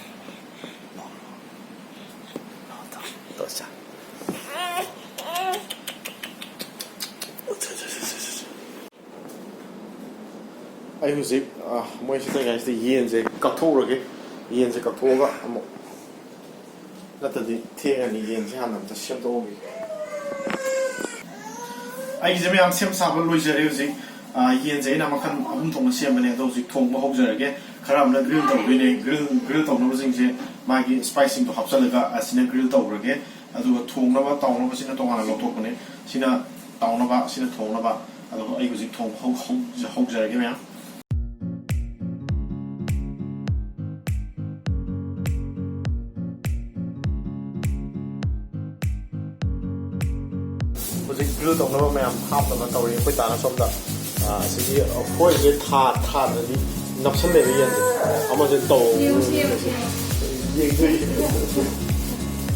ꯑꯩ ꯍꯧꯖꯤꯛ, ꯑ, ꯃꯣꯏ ꯁꯤ ꯇꯧꯔꯤꯉꯩꯁꯤꯗ ꯌꯦꯟꯁꯦ ꯀꯛꯊꯣꯛꯎꯔꯒꯦ꯫ ꯌꯦꯟꯁꯦ ꯀꯛꯊꯣꯛꯑꯒ ꯑꯃꯨꯛ, ꯅꯠꯇ꯭ꯔꯗꯤ ꯊꯦꯡꯉꯅꯤ꯫ ꯌꯦꯟꯁꯦ ꯍꯥꯟꯅ ꯑꯝꯇ ꯁꯦꯝꯗꯣꯛꯍꯧꯈꯤꯒꯦ꯫ ꯑꯩꯒꯤꯁꯦ ꯃꯌꯥꯝ ꯁꯦꯝ ꯁꯥꯕ ꯂꯣꯏꯖꯔꯦ ꯍꯧꯖꯤꯛ꯫ ꯑ, ꯌꯦꯟꯁꯦ ꯑꯩꯅ ꯃꯈꯜ ꯑꯍꯨꯝ ꯊꯣꯛꯅ ꯁꯦꯝꯕꯅꯦ, ꯑꯗꯣ ꯍꯧꯖꯤꯛ ꯊꯣꯡꯕ ꯍꯧꯖꯔꯒꯦ꯫ ꯈꯔ ꯑꯃꯅ grill ꯇꯧꯗꯣꯏꯅꯦ꯫ Grill, grill ꯇꯧꯅꯕꯁꯤꯡꯁꯦ ꯃꯥꯒꯤ spiceꯁꯤꯡꯗꯣ ꯍꯥꯞꯆꯤꯜꯂꯒ ꯑꯁꯤꯅ grill ꯇꯧꯈ꯭ꯔꯒꯦ꯫ ꯑꯗꯨꯒ ꯊꯣꯡꯅꯕ, ꯇꯥꯎꯅꯕꯁꯤꯅ ꯇꯣꯉꯥꯟꯅ ꯂꯧꯊꯣꯛꯄꯅꯦ꯫ ꯁꯤꯅ ꯇꯥꯎꯅꯕ, ꯁꯤꯅ ꯊꯣꯡꯅꯕ꯫ ꯑꯗꯣ ꯑꯩ ꯍꯧꯖꯤꯛ ꯊꯣꯡ ꯍꯧ-, ꯍꯧ-, ꯍꯧꯖꯔꯒꯦ ꯃꯌꯥꯝ꯫ ꯍꯧꯖꯤꯛ grill ꯇꯧꯅꯕ ꯃꯌꯥꯝ ꯍꯥꯞꯅꯕ ꯇꯧꯔꯤ ꯑꯩꯈꯣꯏ ꯇꯥꯅ ꯁꯣꯝꯗ꯫ ꯑ, ꯑꯁꯤꯒꯤ foilꯁꯦ ꯊꯥ-, ꯊꯥꯗ꯭ꯔꯗꯤ ꯅꯞꯁꯜꯂꯦꯕ ꯌꯦꯟꯁꯦ꯫ ꯑꯃꯁꯦ ꯇꯧ-, ꯌꯦꯡꯉꯨꯁꯤ, ꯌꯦꯡꯉꯨꯁꯤ꯫ ꯌꯦꯡꯗꯣꯏ꯫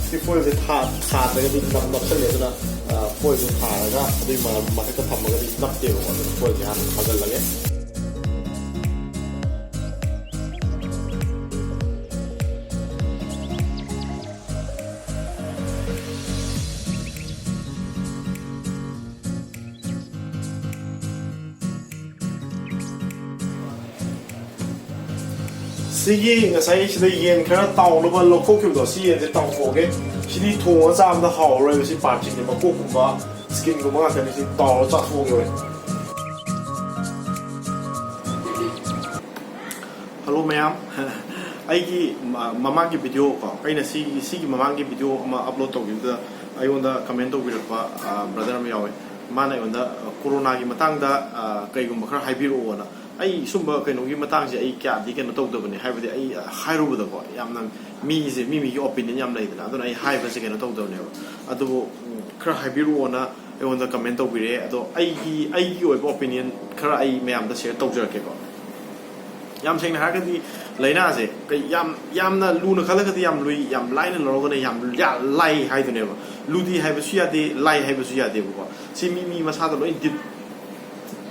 ꯁꯤ foilꯁꯦ ꯊꯥ-, ꯊꯥꯗ꯭ꯔꯒꯗꯤ ꯅꯞ-, ꯅꯞꯁꯜꯂꯦ꯫ ꯑꯗꯨꯅ, ꯑ, foilꯁꯦ ꯊꯥꯔꯒ ꯑꯗꯨꯒꯤ ꯃ-, ꯃꯊꯛꯇ ꯊꯝꯃꯒꯗꯤ ꯅꯞꯇꯦꯕꯀꯣ꯫ ꯑꯗꯨꯅ foilꯁꯦ ꯍꯥꯟꯅ ꯊꯥꯖꯤꯜꯂꯒꯦ꯫ ꯁꯤꯒꯤ ꯉꯁꯥꯏ ꯁꯤꯗ ꯌꯦꯟ ꯈꯔ ꯇꯥꯎꯅꯕ ꯂꯧꯊꯣꯛꯈꯤꯕꯗꯣ, ꯁꯤ ꯌꯦꯟꯁꯦ ꯇꯥꯎꯊꯣꯛꯑꯒꯦ꯫ ꯁꯤꯗꯤ ꯊꯣꯡꯉꯒ ꯆꯥꯕꯗ ꯍꯥꯎꯔꯔꯣꯏꯕ꯫ ꯁꯤ partꯁꯤꯡꯁꯦ ꯃꯀꯣꯛꯀꯨꯝꯕ, skinꯒꯨꯝꯕ ꯉꯥꯛꯇꯅꯤ꯫ ꯁꯤ ꯇꯥꯎꯔꯒ ꯆꯥꯊꯣꯛꯑꯒꯦ ꯍꯣꯔꯦꯟ꯫ Hello ꯃꯌꯥꯝ꯫ ꯑꯩꯒꯤ ꯃ-, ꯃꯃꯥꯡꯒꯤ video ꯀꯣ, ꯑꯩꯅ ꯁꯤ, ꯁꯤꯒꯤ ꯃꯃꯥꯡꯒꯤ video ꯑꯃ upload ꯇꯧꯈꯤꯕꯗ ꯑꯩꯉꯣꯟꯗ comment ꯇꯧꯕꯤꯔꯛꯄ, ꯑ, brother ꯑꯃ ꯌꯥꯎꯋꯦ꯫ ꯃꯥꯅ ꯑꯩꯉꯣꯟꯗ, ꯑ, ꯀꯣꯔꯣꯅꯥꯒꯤ ꯃꯇꯥꯡꯗ, ꯑ, ꯀꯩꯒꯨꯝꯕ ꯈꯔ ꯍꯥꯏꯕꯤꯔꯛꯑꯣꯅ꯫ ꯑꯩ ꯁꯨꯝꯕ ꯀꯩꯅꯣꯒꯤ ꯃꯇꯥꯡꯁꯦ ꯑꯩ ꯀꯌꯥꯗꯤ ꯀꯩꯅꯣ ꯇꯧꯗꯕꯅꯦ, ꯍꯥꯏꯕꯗꯤ ꯑꯩ ꯍꯥꯏꯔꯨꯕꯗꯀꯣ, ꯌꯥꯝꯅ ꯃꯤꯁꯦ ꯃꯤ ꯃꯤꯒꯤ ꯑꯣꯄꯤꯅꯤꯌꯟ ꯌꯥꯝ ꯂꯩꯗꯅ, ꯑꯗꯨꯅ ꯑꯩ ꯍꯥꯏꯕꯁꯦ ꯀꯩꯅꯣ ꯇꯧꯗꯕꯅꯦꯕ꯫ ꯑꯗꯨꯕꯨ ꯎꯝ, ꯈꯔ ꯍꯥꯏꯕꯤꯔꯛꯑꯣꯅ ꯑꯩꯉꯣꯟꯗ ꯀꯃꯦꯟ ꯇꯧꯕꯤꯔꯛꯑꯦ꯫ ꯑꯗꯣ ꯑꯩꯒꯤ ꯑꯩꯒꯤ ꯑꯣꯏꯕ ꯑꯣꯄꯤꯅꯤꯌꯟ ꯈꯔ ꯑꯩ ꯃꯌꯥꯝꯗ ꯁꯤꯌꯔ ꯇꯧꯖꯔꯛꯀꯦꯀꯣ꯫ ꯌꯥꯝ ꯁꯦꯡꯅ ꯍꯥꯏꯔꯒꯗꯤ ꯂꯥꯏꯅꯥꯁꯦ ꯀꯩ ꯌꯥꯝ ꯌꯥꯝꯅ ꯂꯨꯅ ꯈꯜꯂꯒꯗꯤ ꯌꯥꯝ ꯂꯨꯏ, ꯌꯥꯝ ꯂꯥꯏꯅ ꯂꯧꯔꯒꯅ ꯌꯥꯝ ꯌꯥ- ꯂꯥꯏ ꯍꯥꯏꯗꯨꯅꯦꯕ꯫ ꯂꯨꯗꯤ ꯍꯥꯏꯕꯁꯨ ꯌꯥꯗꯦ, ꯂꯥꯏ ꯍꯥꯏꯕꯁꯨ ꯌꯥꯗꯦꯕꯀꯣ꯫ ꯁꯤ ꯃꯤ ꯃꯤ ꯃꯁꯥꯗ ꯂꯣꯏ ꯗꯤꯞ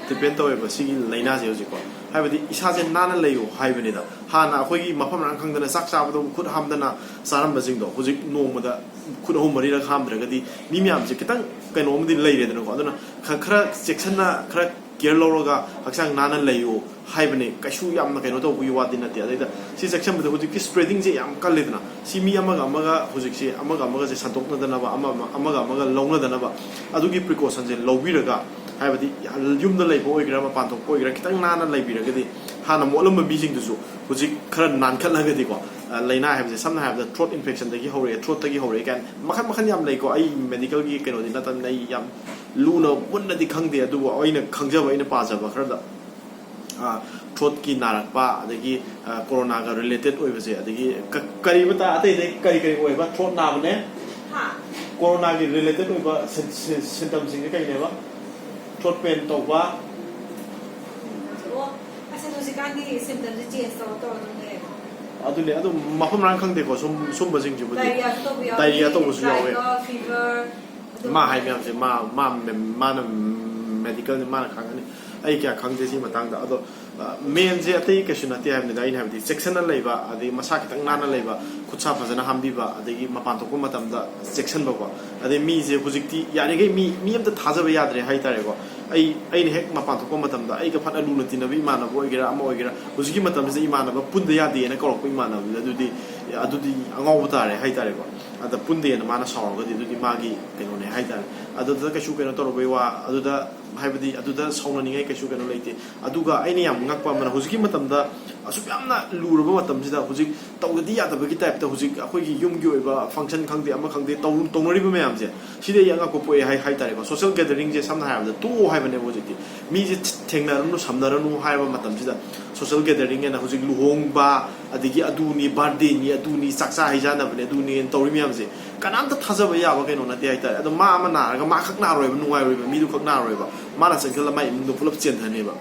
ꯗꯤꯄꯦꯟ ꯇꯧꯋꯦꯕ ꯁꯤꯒꯤ ꯂꯥꯏꯅꯥꯁꯦ ꯍꯧꯖꯤꯛꯀꯣ꯫ ꯍꯥꯏꯕꯗꯤ ꯏꯁꯥꯁꯦ ꯅꯥꯟꯅ ꯂꯩꯌꯨ ꯍꯥꯏꯕꯅꯤꯗ꯫ ꯍꯥꯟꯅ ꯑꯩꯈꯣꯏꯒꯤ ꯃꯐꯝ ꯃꯔꯥꯡ ꯈꯪꯗꯅ ꯆꯥꯛ ꯆꯥꯕꯗꯕꯨ ꯈꯨꯠ ꯍꯥꯝꯗꯅ ꯆꯥꯔꯝꯕꯁꯤꯡꯗꯣ, ꯍꯧꯖꯤꯛ ꯅꯣꯡꯃꯗ ꯈꯨꯠ ꯑꯍꯨꯝ ꯃꯔꯤꯔꯛ ꯍꯥꯝꯗ꯭ꯔꯒꯗꯤ ꯃꯤ ꯃꯌꯥꯝꯁꯦ ꯈꯤꯇꯪ ꯀꯩꯅꯣꯝꯗꯤ ꯂꯩꯔꯦꯗꯅꯀꯣ꯫ ꯑꯗꯨꯅ ꯈ- ꯈꯔ ꯆꯦꯛꯁꯤꯟꯅ, ꯈꯔ ꯀꯦꯌꯔ ꯂꯧꯔꯒ ꯍꯛꯆꯥꯡ ꯅꯥꯟꯅ ꯂꯩꯌꯨ ꯍꯥꯏꯕꯅꯤ꯫ ꯀꯩꯁꯨ ꯌꯥꯝꯅ ꯀꯩꯅꯣ ꯇꯧꯕꯒꯤ ꯋꯥꯗꯤ ꯅꯠꯇꯦ꯫ ꯑꯗꯩꯗ ꯁꯤ ꯆꯦꯛꯁꯤꯟꯕꯗ ꯍꯧꯖꯤꯛꯇꯤ ꯁ꯭ꯄ꯭ꯔꯦꯗꯤꯡꯁꯦ ꯌꯥꯝ ꯀꯜꯂꯤꯗꯅ, ꯁꯤ ꯃꯤ ꯑꯃꯒ ꯑꯃꯒ ꯍꯧꯖꯤꯛꯁꯦ ꯑꯃꯒ ꯑꯃꯒꯁꯦ ꯁꯟꯗꯣꯛꯅꯗꯅꯕ, ꯑꯃ ꯑꯃ- ꯑꯃꯒ ꯑꯃꯒ ꯂꯧꯅꯗꯅꯕ, ꯑꯗꯨꯒꯤ ꯄ꯭ꯔꯤꯀꯣꯁꯟꯁꯦ ꯂꯧꯕꯤꯔꯒ, ꯍꯥꯏꯕꯗꯤ ꯌꯨꯝꯗ ꯂꯩꯕ ꯑꯣꯏꯒꯦꯔꯥ, ꯃꯄꯥꯟ ꯊꯣꯛꯄ ꯑꯣꯏꯒꯦꯔꯥ, ꯈꯤꯇꯪ ꯅꯥꯟꯅ ꯂꯩꯕꯤꯔꯒꯗꯤ, ꯍꯥꯟꯅ ꯃꯣꯠꯂꯝꯕ ꯃꯤꯁꯤꯡꯗꯨꯁꯨ ꯍꯧꯖꯤꯛ ꯈꯔ ꯅꯥꯟꯈꯠꯂꯒꯗꯤꯀꯣ, ꯑ, ꯂꯥꯏꯅꯥ ꯍꯥꯏꯕꯁꯦ ꯁꯝꯅ ꯍꯥꯏꯔꯕꯗ ꯊ꯭ꯔꯣꯠ ꯏꯟꯐꯦꯛꯁꯟꯗꯒꯤ ꯍꯧꯔꯛꯑꯦ, ꯊ꯭ꯔꯣꯠꯇꯒꯤ ꯍꯧꯔꯛꯑꯦ ꯀꯥꯏꯅ ꯃꯈꯜ ꯃꯈꯜ ꯌꯥꯝ ꯂꯩꯀꯣ꯫ ꯑꯩ ꯃꯦꯗꯤꯀꯦꯜꯒꯤ ꯀꯩꯅꯣꯗꯤ ꯅꯠꯇꯕꯅꯤꯅ ꯑꯩ ꯌꯥꯝ ꯂꯨꯅ ꯃꯨꯟꯅꯗꯤ ꯈꯪꯗꯦ, ꯑꯗꯨꯕꯨ ꯑꯩꯅ ꯈꯪꯖꯕ, ꯑꯩꯅ ꯄꯥꯖꯕ ꯈꯔꯗ, ꯑ, ꯊ꯭ꯔꯣꯠꯀꯤ ꯅꯥꯔꯛꯄ, ꯑꯗꯒꯤ, ꯑ, ꯀꯣꯔꯣꯅꯥꯒ ꯔꯤꯂꯦꯇꯦꯠ ꯑꯣꯏꯕꯁꯦ, ꯑꯗꯒꯤ ꯀ- ꯀꯔꯤꯕ ꯇꯥ- ꯑꯇꯩ ꯑꯇꯩ ꯀꯔꯤ ꯀꯔꯤ ꯑꯣꯏꯕ ꯊ꯭ꯔꯣꯠ ꯅꯥꯕꯅꯦ? ꯍꯥ? ꯀꯣꯔꯣꯅꯥꯒꯤ ꯔꯤꯂꯦꯇꯦꯠ ꯑꯣꯏꯕ ꯁꯤ- ꯁꯤ- ꯁꯤꯝꯇꯝꯁꯤꯡꯁꯦ ꯀꯩꯅꯦꯕ? ꯊ꯭ꯔꯣꯠ ꯄꯦꯟ ꯇꯧꯕ꯫ ꯑꯣ, ꯑꯁ, ꯑꯗꯣ ꯍꯧꯖꯤꯛꯀꯥꯟꯗꯤ ꯁꯤꯝꯇꯝꯁꯦ ꯆꯦꯟꯖ ꯇꯧꯔ ꯇꯧꯔ ꯑꯗꯨꯝ ꯂꯩꯔꯦꯀꯣ꯫ ꯑꯗꯨꯅꯦ, ꯑꯗꯨꯝ ꯃꯐꯝ ꯃꯔꯥꯡ ꯈꯪꯗꯦꯀꯣ, ꯁꯨꯝ ꯁꯨꯝꯕꯁꯤꯡꯁꯤꯕꯨꯗꯤ꯫ ꯗꯥꯏꯔꯤꯌꯥꯁꯨ ꯇꯧꯕ ꯌꯥꯎꯏ, ꯗꯥꯏꯔꯤꯌꯥ ꯇꯧꯕꯁꯨ ꯌꯥꯎꯋꯦ꯫ ꯗ꯭ꯔꯥꯏꯒ, ꯐꯤꯚꯔ, ꯑꯗꯨꯝ ꯃꯥ ꯍꯥꯏ ꯃꯌꯥꯝꯁꯦ ꯃꯥ ꯃꯥ ꯃꯥꯅ ꯃꯦꯗꯤꯀꯦꯜꯅꯤ, ꯃꯥꯅ ꯈꯪꯒꯅꯤ꯫ ꯑꯩ ꯀꯌꯥ ꯈꯪꯗꯦ ꯁꯤ ꯃꯇꯥꯡꯗ꯫ ꯑꯗꯣ ꯃꯦꯟꯁꯦ ꯑꯇꯩ ꯀꯩꯁꯨ ꯅꯠꯇꯦ ꯍꯥꯏꯕꯅꯤꯗ꯫ ꯑꯩꯅ ꯍꯥꯏꯕꯗꯤ ꯆꯦꯛꯁꯤꯟꯅ ꯂꯩꯕ, ꯑꯗꯒꯤ ꯃꯁꯥ ꯈꯤꯇꯪ ꯅꯥꯟꯅ ꯂꯩꯕ, ꯈꯨꯠ ꯁꯥ ꯐꯖꯅ ꯍꯥꯝꯕꯤꯕ, ꯑꯗꯒꯤ ꯃꯄꯥꯟ ꯊꯣꯛꯄ ꯃꯇꯝꯗ ꯆꯦꯛꯁꯤꯟꯕꯀꯣ꯫ ꯑꯗꯩ ꯃꯤꯁꯦ ꯍꯧꯖꯤꯛꯇꯤ ꯌꯥꯔꯤꯈꯩ ꯃꯤ ꯃꯤ ꯑꯝꯇ ꯊꯥꯖꯕ ꯌꯥꯗ꯭ꯔꯦ ꯍꯥꯏꯇꯥꯔꯦꯀꯣ꯫ ꯑꯩ ꯑꯩꯅ ꯍꯦꯛ ꯃꯄꯥꯟ ꯊꯣꯛꯄ ꯃꯇꯝꯗ ꯑꯩꯒ ꯐꯅ ꯂꯨꯅ ꯇꯤꯟꯅꯕ ꯏꯃꯥꯟꯅꯕ ꯑꯣꯏꯒꯦꯔꯥ, ꯑꯃ ꯑꯣꯏꯒꯦꯔꯥ, ꯍꯧꯖꯤꯛꯀꯤ ꯃꯇꯝꯁꯤꯗ ꯏꯃꯥꯟꯅꯕ ꯄꯨꯟꯗ ꯌꯥꯗꯦꯅ ꯀꯧꯔꯛꯄ ꯏꯃꯥꯟꯅꯕꯗꯨꯗꯤ ꯑꯗꯨꯗꯤ ꯑꯗꯨꯗꯤ ꯑꯉꯥꯎꯕ ꯇꯥꯔꯦ ꯍꯥꯏꯇꯥꯔꯦꯀꯣ꯫ ꯑꯗ ꯄꯨꯟꯗꯦꯅ ꯃꯥꯅ ꯁꯥꯎꯔꯒꯗꯤ ꯑꯗꯨꯗꯤ ꯃꯥꯒꯤ ꯀꯩꯅꯣꯅꯦ ꯍꯥꯏꯇꯥꯔꯦ꯫ ꯑꯗꯨꯗ ꯀꯩꯁꯨ ꯀꯩꯅꯣ ꯇꯧꯔꯨꯕꯩ ꯋꯥ, ꯑꯗꯨꯗ ꯍꯥꯏꯕꯗꯤ ꯑꯗꯨꯗ ꯁꯥꯎꯅꯅꯤꯡꯉꯥꯏ ꯀꯩꯁꯨ ꯀꯩꯅꯣ ꯂꯩꯇꯦ꯫ ꯑꯗꯨꯒ ꯑꯩꯅ ꯌꯥꯝ ꯉꯛꯄ ꯑꯃꯅ, ꯍꯧꯖꯤꯛꯀꯤ ꯃꯇꯝꯗ ꯑꯁꯨꯛ ꯌꯥꯝꯅ ꯂꯨꯔꯕ ꯃꯇꯝꯁꯤꯗ ꯍꯧꯖꯤꯛ ꯇꯧꯗꯗꯤ ꯌꯥꯗꯕꯒꯤ ꯇꯥꯏꯞꯇ ꯍꯧꯖꯤꯛ ꯑꯩꯈꯣꯏꯒꯤ ꯌꯨꯝꯒꯤ ꯑꯣꯏꯕ ꯐꯪꯁꯟ ꯈꯪꯗꯦ, ꯑꯃ ꯈꯪꯗꯦ, ꯇꯧ- ꯇꯧꯅꯔꯤꯕ ꯃꯌꯥꯝꯁꯦ, ꯁꯤꯗ ꯑꯩ ꯑꯉꯛꯄ ꯄꯣꯛꯑꯦ ꯍꯥꯏ ꯍꯥꯏꯇꯥꯔꯦꯀꯣ꯫ ꯁꯣꯁꯦꯜ ꯒꯦꯗꯔꯤꯡꯁꯦ ꯁꯝꯅ ꯍꯥꯏꯔꯕꯗ ꯇꯣꯛꯑꯣ ꯍꯥꯏꯕꯅꯦꯕ꯫ ꯍꯧꯖꯤꯛꯇꯤ ꯃꯤꯁꯦ ꯊꯦꯡꯅꯔꯅꯨ, ꯁꯝꯅꯔꯅꯨ ꯍꯥꯏꯕ ꯃꯇꯝꯁꯤꯗ, ꯁꯣꯁꯦꯜ ꯒꯦꯗꯔꯤꯡ ꯍꯥꯏꯅ ꯍꯧꯖꯤꯛ ꯂꯨꯍꯣꯡꯕ, ꯑꯗꯒꯤ ꯑꯗꯨꯅꯤ, ꯕꯥꯔꯗꯦꯅꯤ, ꯑꯗꯨꯅꯤ, ꯆꯥꯛꯆꯥ ꯍꯩꯖꯥꯟꯅꯕꯅꯦ, ꯑꯗꯨꯅꯤ ꯇꯧꯔꯤ ꯃꯌꯥꯝꯁꯦ, ꯀꯅꯥꯝꯇ ꯊꯥꯖꯕ ꯌꯥꯕ ꯀꯩꯅꯣ ꯅꯠꯇꯦ ꯍꯥꯏꯇꯥꯔꯦ꯫ ꯑꯗꯣ ꯃꯥ ꯑꯃ ꯅꯥꯔꯒ ꯃꯥ ꯈꯛ ꯅꯥꯔꯣꯏꯕ, ꯅꯨꯡꯉꯥꯏꯔꯣꯏꯕ, ꯃꯤꯗꯨ ꯈꯛ ꯅꯥꯔꯣꯏꯕ, ꯃꯥꯅ ꯆꯪꯁꯤꯜꯂ ꯃꯥꯏ ꯏꯃꯨꯡꯗꯣ ꯄꯨꯂꯞ ꯆꯦꯟꯊꯅꯦꯕ꯫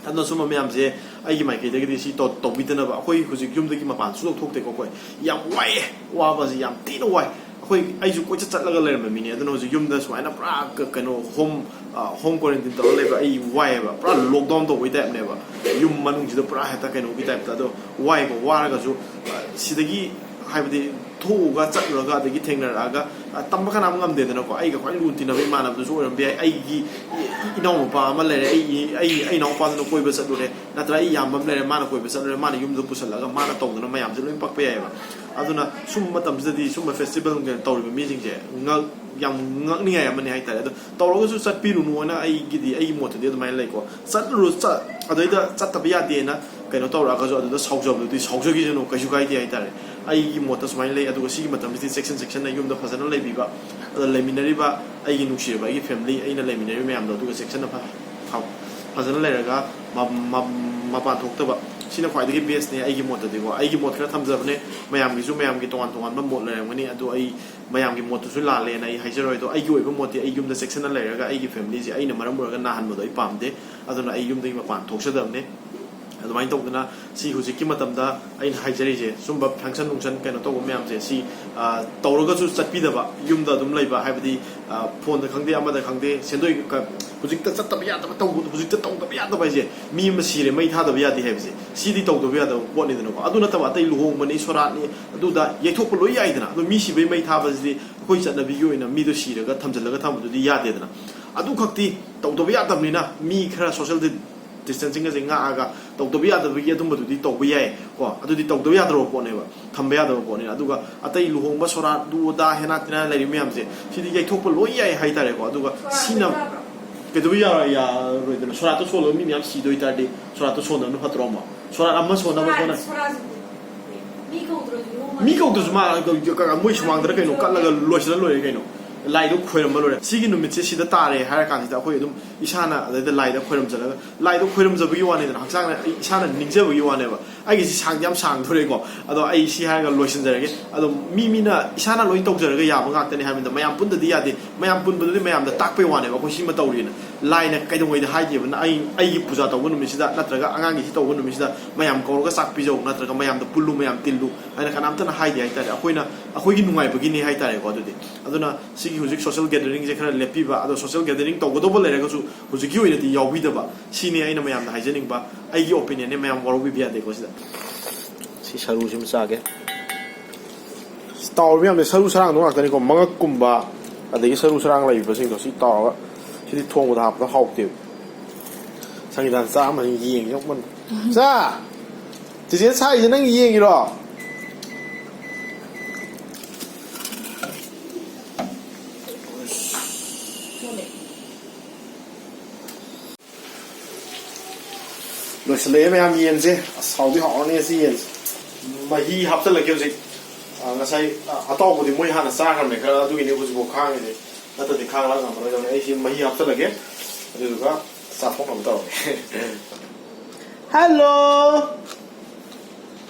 ꯑꯗꯨꯅ ꯁꯨꯝꯕ ꯃꯌꯥꯝꯁꯦ ꯑꯩꯒꯤ ꯃꯥꯏꯀꯩꯗꯒꯤꯗꯤ ꯁꯤ ꯇꯧ- ꯇꯧꯕꯤꯗꯅꯕ, ꯑꯩꯈꯣꯏ ꯍꯧꯖꯤꯛ ꯌꯨꯝꯗꯒꯤ ꯃꯄꯥꯟ ꯁꯨꯡꯊꯣꯛ ꯊꯣꯛꯇꯦꯀꯣ꯫ ꯑꯩꯈꯣꯏ ꯌꯥꯝ ꯋꯥꯏꯑꯦ, ꯋꯥꯕꯁꯤ ꯌꯥꯝ ꯊꯤꯅ ꯋꯥꯏ꯫ ꯑꯩꯈꯣꯏ, ꯑꯩꯁꯨ ꯀꯣꯏꯆꯠ ꯆꯠꯂꯒ ꯂꯩꯔꯝꯕ ꯃꯤꯅꯦ꯫ ꯑꯗꯨꯅ ꯍꯧꯖꯤꯛ ꯌꯨꯝꯗ ꯁꯨꯃꯥꯏꯅ ꯄꯨꯔꯥ ꯀ- ꯀꯩꯅꯣ, ꯍꯣꯝ, ꯍꯣꯝ ꯀ꯭ꯋꯥꯔꯦꯟꯇꯤꯟ ꯇꯧꯔꯒ ꯂꯩꯕ ꯑꯩ ꯋꯥꯏꯑꯦꯕ, ꯄꯨꯔꯥ ꯂꯣꯛꯗꯥꯎꯟ ꯇꯧꯕꯒꯤ ꯇꯥꯏꯞꯅꯦꯕ꯫ ꯌꯨꯝ ꯃꯅꯨꯡꯁꯤꯗ ꯄꯨꯔꯥ ꯍꯦꯛꯇ ꯀꯩꯅꯣꯒꯤ ꯇꯥꯏꯞꯇ꯫ ꯑꯗꯣ ꯋꯥꯏꯀꯣ, ꯋꯥꯔꯒꯁꯨ, ꯑ, ꯁꯤꯗꯒꯤ ꯍꯥꯏꯕꯗꯤ ꯊꯣꯛꯎꯒ ꯆꯠꯂꯨꯔꯒ ꯑꯗꯒꯤ ꯊꯦꯡꯅꯔꯛꯑꯒ, ꯑ, ꯇꯝꯕ ꯀꯅꯥꯝ ꯉꯝꯗꯦꯗꯅꯀꯣ꯫ ꯑꯩꯒ ꯈ꯭ꯋꯥꯏ ꯂꯨꯅ ꯇꯤꯟꯅꯕ ꯏꯃꯥꯟꯅꯕꯗꯨꯁꯨ ꯑꯣꯏꯔꯝꯕ ꯌꯥꯏ, ꯑꯩꯒꯤ ꯏ- ꯏꯅꯥꯎꯅꯨꯄꯥ ꯑꯃ ꯂꯩꯔꯦ, ꯑꯩ ꯑꯩ ꯑꯩ ꯏꯅꯥꯎꯄꯥꯗꯨꯅ ꯀꯣꯏꯕ ꯆꯠꯂꯨꯔꯦ, ꯅꯠꯇ꯭ꯔꯒ ꯑꯩ ꯏꯌꯥꯝꯕ ꯑꯃ ꯂꯩꯔꯦ, ꯃꯥꯅ ꯀꯣꯏꯕ ꯆꯠꯂꯨꯔꯦ, ꯃꯥꯅ ꯌꯨꯝꯗ ꯄꯨꯁꯜꯂꯒ ꯃꯥꯅ ꯇꯧꯗꯅ ꯃꯌꯥꯝꯁꯦ ꯂꯣꯏ ꯄꯛꯄ ꯌꯥꯏꯑꯕ꯫ ꯑꯗꯨꯅ ꯁꯨꯝꯕ ꯃꯇꯝꯁꯤꯗꯗꯤ ꯁꯨꯝꯕ ꯐꯦꯁꯇꯤꯚꯦꯜ ꯇꯧꯔꯤꯕ ꯃꯤꯁꯤꯡꯁꯦ ꯉꯛ- ꯌꯥꯝ ꯉꯛꯅꯤꯡꯉꯥꯏ ꯑꯃꯅꯤ ꯍꯥꯏꯇꯥꯔꯦ꯫ ꯑꯗꯣ ꯇꯧꯔꯒꯁꯨ ꯆꯠꯄꯤꯔꯨꯅꯨ ꯍꯥꯏꯅ ꯑꯩꯒꯤꯗꯤ, ꯑꯩꯒꯤ ꯃꯣꯠꯇꯗꯤ ꯑꯗꯨꯃꯥꯏꯅ ꯂꯩꯀꯣ꯫ ꯆꯠꯂꯨꯔ ꯆꯠ- ꯑꯗꯩꯗ ꯆꯠꯇꯕ ꯌꯥꯗꯦꯅ ꯀꯩꯅꯣ ꯇꯧꯔꯛꯑꯒꯁꯨ ꯑꯗꯨꯗ ꯁꯥꯎꯖꯕꯗꯨꯗꯤ ꯁꯥꯎꯖꯈꯤꯁꯅꯨ, ꯀꯩꯁꯨ ꯀꯥꯏꯗꯦ ꯍꯥꯏꯇꯥꯔꯦ꯫ ꯑꯩꯒꯤ ꯃꯣꯠꯇ ꯁꯨꯃꯥꯏꯅ ꯂꯩ꯫ ꯑꯗꯨꯒ ꯁꯤꯒꯤ ꯃꯇꯝꯁꯤꯗꯤ ꯆꯦꯛꯁꯤꯟ ꯆꯦꯛꯁꯤꯟꯅ ꯌꯨꯝꯗ ꯐꯖꯅ ꯂꯩꯕꯤꯕ, ꯑꯗ ꯂꯩꯃꯤꯟꯅꯔꯤꯕ ꯑꯩꯒꯤ ꯅꯨꯡꯁꯤꯔꯕ ꯑꯩꯒꯤ ꯐꯦꯃꯤꯂꯤ, ꯑꯩꯅ ꯂꯩꯃꯤꯟꯅꯔꯤꯕ ꯃꯌꯥꯝꯗꯣ ꯑꯗꯨꯒ ꯆꯦꯛꯁꯤꯟꯅ ꯐ- ꯐ- ꯐꯖꯅ ꯂꯩꯔꯒ ꯃ- ꯃ- ꯃꯄꯥꯟ ꯊꯣꯛꯇꯕ, ꯁꯤꯅ ꯈ꯭ꯋꯥꯏꯗꯒꯤ ꯕꯦꯁꯅꯦ ꯑꯩꯒꯤ ꯃꯣꯠꯇꯗꯤꯀꯣ꯫ ꯑꯩꯒꯤ ꯃꯣꯠ ꯈꯔ ꯊꯝꯖꯕꯅꯦ, ꯃꯌꯥꯝꯒꯤꯁꯨ ꯃꯌꯥꯝꯒꯤ ꯇꯣꯉꯥꯟ ꯇꯣꯉꯥꯟꯕ ꯃꯣꯠ ꯂꯩꯔꯝꯒꯅꯤ꯫ ꯑꯗꯣ ꯑꯩ ꯃꯌꯥꯝꯒꯤ ꯃꯣꯠꯇꯨꯁꯨ ꯂꯥꯜꯂꯦꯅ ꯑꯩ ꯍꯥꯏꯖꯔꯣꯏ꯫ ꯑꯗꯣ ꯑꯩꯒꯤ ꯑꯣꯏꯕ ꯃꯣꯠꯇꯤ ꯑꯩ ꯌꯨꯝꯗ ꯆꯦꯛꯁꯤꯟꯅ ꯂꯩꯔꯒ ꯑꯩꯒꯤ ꯐꯦꯃꯤꯂꯤꯁꯦ ꯑꯩꯅ ꯃꯔꯝ ꯑꯣꯏꯔꯒ ꯅꯥꯍꯟꯕꯗꯣ ꯑꯩ ꯄꯥꯝꯗꯦ꯫ ꯑꯗꯨꯅ ꯑꯩ ꯌꯨꯝꯗꯒꯤ ꯃꯄꯥꯟ ꯊꯣꯛꯆꯗꯕꯅꯦ꯫ ꯑꯗꯨꯃꯥꯏꯅ ꯇꯧꯗꯅ ꯁꯤ ꯍꯧꯖꯤꯛꯀꯤ ꯃꯇꯝꯗ ꯑꯩꯅ ꯍꯥꯏꯖꯔꯤꯁꯦ, ꯁꯨꯝꯕ ꯐꯪꯁꯟ ꯅꯨꯡꯁꯟ ꯀꯩꯅꯣ ꯇꯧꯕ ꯃꯌꯥꯝꯁꯦ, ꯁꯤ, ꯑ, ꯇꯧꯔꯒꯁꯨ ꯆꯠꯄꯤꯗꯕ, ꯌꯨꯝꯗ ꯑꯗꯨꯝ ꯂꯩꯕ, ꯍꯥꯏꯕꯗꯤ, ꯑ, ꯐꯣꯟꯗ ꯈꯪꯗꯦ, ꯑꯃꯗ ꯈꯪꯗꯦ, ꯁꯦꯟꯗꯣꯏ ꯀ- ꯍꯧꯖꯤꯛꯇ ꯆꯠꯇꯕ ꯌꯥꯗꯕ, ꯇꯧꯕ, ꯍꯧꯖꯤꯛꯇ ꯇꯧꯗꯕ ꯌꯥꯗꯕ ꯍꯥꯏꯁꯦ, ꯃꯤ ꯑꯃ ꯁꯤꯔꯦ ꯃꯩ ꯊꯥꯗꯕ ꯌꯥꯗꯦ ꯍꯥꯏꯕꯁꯦ, ꯁꯤꯗꯤ ꯇꯧꯗꯕ ꯌꯥꯗꯕ ꯄꯣꯠꯅꯤꯗꯅꯀꯣ꯫ ꯑꯗꯨ ꯅꯠꯇꯕ ꯑꯇꯩ ꯂꯨꯍꯣꯡꯕꯅꯤ, ꯁꯣꯔꯥꯠꯅꯤ, ꯑꯗꯨꯗ ꯌꯩꯊꯣꯛꯄ ꯂꯣꯏ ꯌꯥꯏꯗꯅ꯫ ꯑꯗꯣ ꯃꯤ ꯁꯤꯕꯩ ꯃꯩ ꯊꯥꯕꯁꯤꯗꯤ ꯑꯩꯈꯣꯏ ꯆꯠꯅꯕꯤꯒꯤ ꯑꯣꯏꯅ ꯃꯤꯗꯣ ꯁꯤꯔꯒ ꯊꯝꯖꯤꯜꯂꯒ ꯊꯝꯕꯗꯨꯗꯤ ꯌꯥꯗꯦꯗꯅ꯫ ꯑꯗꯨ ꯈꯛꯇꯤ ꯇꯧꯗꯕ ꯌꯥꯗꯕꯅꯤꯅ ꯃꯤ ꯈꯔ ꯁꯣꯁꯦꯜ ꯗꯤꯁꯇꯦꯟꯁꯤꯡ ꯑꯁꯦ ꯉꯥꯛꯑꯒ ꯇꯧꯗꯕ ꯌꯥꯗꯕꯒꯤ ꯑꯗꯨꯝꯕꯗꯨꯗꯤ ꯇꯧꯕ ꯌꯥꯏ ꯀꯣ꯫ ꯑꯗꯨꯗꯤ ꯇꯧꯗꯕ ꯌꯥꯗ꯭ꯔꯕ ꯄꯣꯠꯅꯦꯕ, ꯊꯝꯕ ꯌꯥꯗꯕ ꯄꯣꯠꯅꯤꯅ꯫ ꯑꯗꯨꯒ ꯑꯇꯩ ꯂꯨꯍꯣꯡꯕ ꯁꯣꯔꯥꯠ, ꯑꯗꯨ ꯑꯗꯥ, ꯍꯦꯅꯥ ꯇꯤꯅꯥ ꯂꯩꯔꯤꯕ ꯃꯌꯥꯝꯁꯦ, ꯁꯤꯗꯤ ꯌꯩꯊꯣꯛꯄ ꯂꯣꯏ ꯌꯥꯏ ꯍꯥꯏꯇꯥꯔꯦꯀꯣ꯫ ꯑꯗꯨꯒ ꯁꯤꯅ ꯀꯩꯗꯧꯕ ꯌꯥꯔꯣꯏ, ꯌꯥꯔꯣꯏꯗꯣꯏꯅꯣ? ꯁꯣꯔꯥꯠꯇꯣ ꯁꯣꯜꯂꯒ ꯃꯤ ꯃꯌꯥꯝ ꯁꯤꯗꯣꯏ ꯇꯥꯔꯗꯤ ꯁꯣꯔꯥꯠꯇꯣ ꯁꯣꯟꯗꯕꯅ ꯐꯠꯇ꯭ꯔꯣ? ꯑꯃ ꯁꯣꯔꯥꯠ ꯑꯃ ꯁꯣꯟꯅꯕ ꯁꯣꯔꯥꯠ- ꯍꯣꯠꯅ- ꯁꯣꯔꯥꯠꯁꯤꯗꯤ ꯃꯤ ꯀꯧꯗ꯭ꯔꯁꯨ ꯃꯥ ꯃꯣꯏ ꯁꯨꯃꯥꯡꯗꯔ ꯀꯩꯅꯣ ꯀꯠꯂꯒ ꯂꯣꯏꯁꯤꯜꯂ ꯂꯣꯏꯔꯦ ꯀꯩꯅꯣ꯫ ꯂꯥꯏꯗꯣ ꯈꯣꯏꯔꯝꯕ ꯂꯣꯏꯔꯦ꯫ ꯁꯤꯒꯤ ꯅꯨꯃꯤꯠꯁꯦ ꯁꯤꯗ ꯇꯥꯔꯦ ꯍꯥꯏꯔ ꯀꯥꯟꯁꯤꯗ ꯑꯩꯈꯣꯏ ꯑꯗꯨꯝ ꯏꯁꯥꯅ ꯑꯗꯩꯗ ꯂꯥꯏꯗ ꯈꯣꯏꯔꯝꯖꯔꯒ, ꯂꯥꯏꯗꯣ ꯈꯣꯏꯔꯝꯖꯕꯒꯤ ꯋꯥꯅꯤꯗꯅ, ꯍꯛꯆꯥꯡꯅ ꯑꯩ ꯏꯁꯥꯅ ꯅꯤꯡꯖꯕꯒꯤ ꯋꯥꯅꯦꯕ꯫ ꯑꯩꯒꯤꯁꯤ ꯁꯥꯡꯗꯤ ꯌꯥꯝ ꯁꯥꯡꯗꯣꯔꯦꯀꯣ꯫ ꯑꯗꯣ ꯑꯩ ꯁꯤ ꯍꯥꯏꯔꯒ ꯂꯣꯏꯁꯤꯟꯖꯔꯒꯦ꯫ ꯑꯗꯣ ꯃꯤ ꯃꯤꯅ ꯏꯁꯥꯅ ꯂꯣꯏ ꯇꯧꯖꯔꯒ ꯌꯥꯕ ꯉꯥꯛꯇꯅꯤ ꯍꯥꯏꯕꯅꯤꯗ꯫ ꯃꯌꯥꯝ ꯄꯨꯟꯗꯗꯤ ꯌꯥꯗꯦ꯫ ꯃꯌꯥꯝ ꯄꯨꯟꯕꯗꯨꯗꯤ ꯃꯌꯥꯝꯗ ꯇꯥꯛꯄꯩ ꯋꯥꯅꯦꯕ꯫ ꯑꯩꯈꯣꯏ ꯁꯤꯃ ꯇꯧꯔꯤꯅ꯫ ꯂꯥꯏꯅ ꯀꯩꯗꯧꯉꯩꯗ ꯍꯥꯏꯗꯦꯕ, "ꯅ-, ꯑꯩ, ꯑꯩꯒꯤ ꯄꯨꯖꯥ ꯇꯧꯕ ꯅꯨꯃꯤꯠꯁꯤꯗ ꯅꯠꯇ꯭ꯔꯒ ꯑꯉꯥꯡꯒꯤ ꯁꯤ ꯇꯧꯕ ꯅꯨꯃꯤꯠꯁꯤꯗ ꯃꯌꯥꯝ ꯀꯧꯔꯒ ꯆꯥꯛ ꯄꯤꯖꯧ, ꯅꯠꯇ꯭ꯔꯒ ꯃꯌꯥꯝꯗ ꯄꯨꯜꯂꯨ, ꯃꯌꯥꯝ ꯇꯤꯜꯂꯨ" ꯍꯥꯏꯅ ꯀꯅꯥꯝꯇꯅ ꯍꯥꯏꯗꯦ ꯍꯥꯏꯇꯥꯔꯦ꯫ ꯑꯩꯈꯣꯏꯅ, ꯑꯩꯈꯣꯏꯒꯤ ꯅꯨꯡꯉꯥꯏꯕꯒꯤꯅꯦ ꯍꯥꯏꯇꯥꯔꯦꯀꯣ꯫ ꯑꯗꯨꯗꯤ ꯑꯗꯨꯅ ꯁꯤꯒꯤ ꯍꯧꯖꯤꯛ social gatheringꯁꯦ ꯈꯔ ꯂꯦꯞꯄꯤꯕ, ꯑꯗꯣ social gathering ꯇꯧꯒꯗꯧꯕ ꯂꯩꯔꯒꯁꯨ ꯍꯧꯖꯤꯛꯀꯤ ꯑꯣꯏꯅꯗꯤ ꯌꯥꯎꯕꯤꯗꯕ, ꯁꯤꯅꯤ ꯑꯩꯅ ꯃꯌꯥꯝꯗ ꯍꯥꯏꯖꯅꯤꯡꯕ꯫ ꯑꯩꯒꯤ opinionꯅꯦ, ꯃꯌꯥꯝ ꯋꯥꯔꯧꯕꯤꯕ ꯌꯥꯗꯦꯀꯣ ꯁꯤꯗ꯫ ꯁꯤ ꯁꯔꯨꯁꯤꯃ ꯆꯥꯒꯦ꯫ ꯇꯥꯎꯔꯤ ꯃꯌꯥꯝꯁꯦ ꯁꯔꯨ ꯁꯔꯥꯡꯗꯣ ꯉꯥꯛꯇꯅꯤꯀꯣ, ꯃꯉꯛꯀꯨꯝꯕ, ꯑꯗꯒꯤ ꯁꯔꯨ ꯁꯔꯥꯡ ꯂꯩꯕꯁꯤꯡꯗꯣ ꯁꯤ ꯇꯥꯎꯔꯒ, ꯁꯤꯗꯤ ꯊꯣꯡꯕꯗ ꯍꯥꯞꯄꯗ ꯍꯥꯎꯇꯦꯕ꯫ ꯁꯪꯒꯤꯇꯥꯅ ꯆꯥ ꯑꯃ ꯌꯦꯡꯉꯤ ꯌꯣꯛꯃꯟ꯫ ꯆꯥ! ꯆꯦꯆꯦ ꯁꯥꯏꯁꯦ ꯅꯪ ꯌꯦꯡꯉꯤꯔꯣ? ꯂꯣꯏꯁꯤꯜꯂꯛꯑꯦ ꯃꯌꯥꯝ ꯌꯦꯟꯁꯦ꯫ ꯑꯁ, ꯍꯥꯎꯗꯤ ꯍꯥꯎꯔꯅꯤ ꯁꯤ ꯌꯦꯟꯁꯦ꯫ ꯃꯍꯤ ꯍꯥꯞꯆꯤꯜꯂꯛꯀꯦ ꯍꯧꯖꯤꯛ꯫ ꯑ, ꯉꯁꯥꯏ, ꯑ, ꯑꯇꯥꯎꯕꯗꯤ ꯃꯣꯏ ꯍꯥꯟꯅ ꯆꯥꯈ꯭ꯔꯕꯅꯦ ꯈꯔ, ꯑꯗꯨꯒꯤꯅꯤ ꯍꯧꯖꯤꯛꯐꯥꯎ ꯈꯥꯡꯉꯤꯁꯦ꯫ ꯅꯠꯇ꯭ꯔꯗꯤ ꯈꯥꯡ ꯂꯥꯛ ꯉꯝꯃꯔꯣꯏꯗꯕꯅꯤ꯫ ꯑꯩꯁꯤ ꯃꯍꯤ ꯍꯥꯞꯆꯤꯜꯂꯒꯦ, ꯑꯗꯨꯗꯨꯒ ꯆꯥꯊꯣꯛꯅꯕ ꯇꯧꯔꯒꯦ꯫ ꯍꯜꯂꯣ!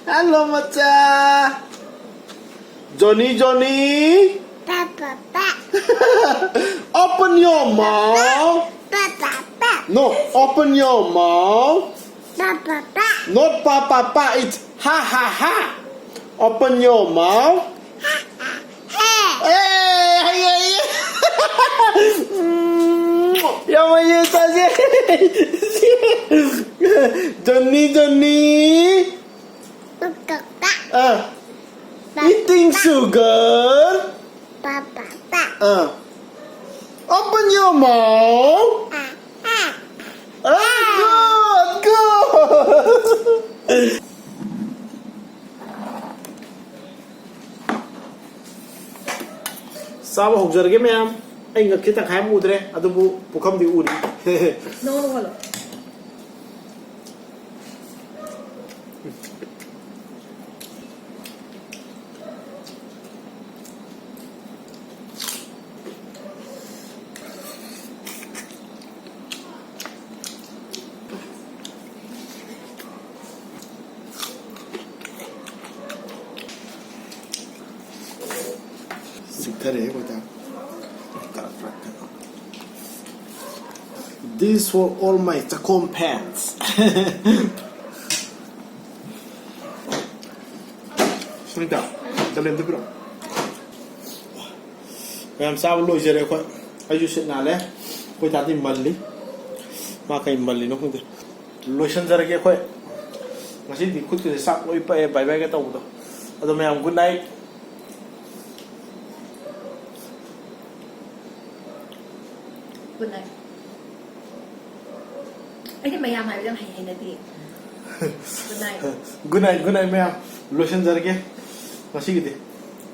ꯍꯜꯂꯣ, ꯃꯆꯥ! Johnny, Johnny! Pa, pa, pa. Open your mouth! Pa, pa, pa. No, open your mouth! Pa, pa, pa. Not pa, pa, pa, it's ha, ha, ha! Open your mouth! Hey! Hey, hey, hey! 야, 뭐, 얘, Johnny, Johnny! Pa, pa, pa. Ah, eating sugar. Pa, pa, pa. Ah. Open your mouth. Ah, ah. Ah, good, good. ꯆꯥꯕ ꯍꯧꯖꯔꯒꯦ ꯃꯌꯥꯝ꯫ ꯑꯩ ꯉꯛꯁꯦ ꯇꯪꯈꯥꯏ ꯑꯃ ꯎꯗ꯭ꯔꯦ, ꯑꯗꯨꯕꯨ ꯄꯨꯈꯝꯗꯤ ꯎꯔꯤ꯫ ꯅꯉꯣꯟꯗ ꯍꯣꯜꯂꯣ꯫ ꯆꯤꯛꯊꯔꯛꯑꯦ ꯑꯩꯈꯣꯏꯗ꯫ This for all my ꯆꯥꯛꯈꯣꯝ fans. Sunita, ꯆꯂꯦꯝꯗꯨ ꯄꯤꯔꯛꯑꯣ꯫ ꯃꯌꯥꯝ ꯆꯥꯕ ꯂꯣꯏꯖꯔꯦ ꯑꯩꯈꯣꯏ꯫ ꯑꯩꯁꯨ ꯁꯤꯠ ꯅꯥꯜꯂꯦ꯫ ꯑꯩꯈꯣꯏ ꯗꯥꯗꯤ ꯃꯜꯂꯤ꯫ ꯃꯥ ꯀꯩ ꯃꯜꯂꯤꯅꯣ ꯈꯪꯗꯦ꯫ ꯂꯣꯏꯁꯤꯟꯖꯔꯒꯦ ꯑꯩꯈꯣꯏ꯫ ꯉꯁꯤꯗꯤ ꯈꯨꯠꯀꯁꯦ ꯆꯥꯛ ꯂꯣꯏ ꯄꯛꯑꯦ ꯕꯥꯏ ꯕꯥꯏꯒ ꯇꯧꯕꯗꯣ꯫ ꯑꯗꯣ ꯃꯌꯥꯝ good night꯫ Good night. ꯑꯩꯗꯤ ꯃꯌꯥꯝ ꯍꯥꯏꯕꯗ ꯌꯥꯝ ꯍꯩ ꯍꯩꯅꯗꯦ꯫ Good night. Good night, good night ꯃꯌꯥꯝ꯫ ꯂꯣꯏꯁꯤꯟꯖꯔꯒꯦ ꯉꯁꯤꯒꯤꯗꯤ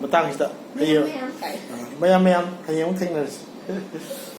ꯃꯇꯥꯡꯁꯤꯗ꯫ ꯃꯌꯥꯝ ꯍꯌꯦꯡ ꯃꯌꯥꯝ ꯀꯥꯏ꯫ ꯃꯌꯥꯝ ꯃꯌꯥꯝ ꯍꯌꯦꯡ ꯑꯃꯨꯛ ꯊꯦꯡꯅꯔꯁꯤ꯫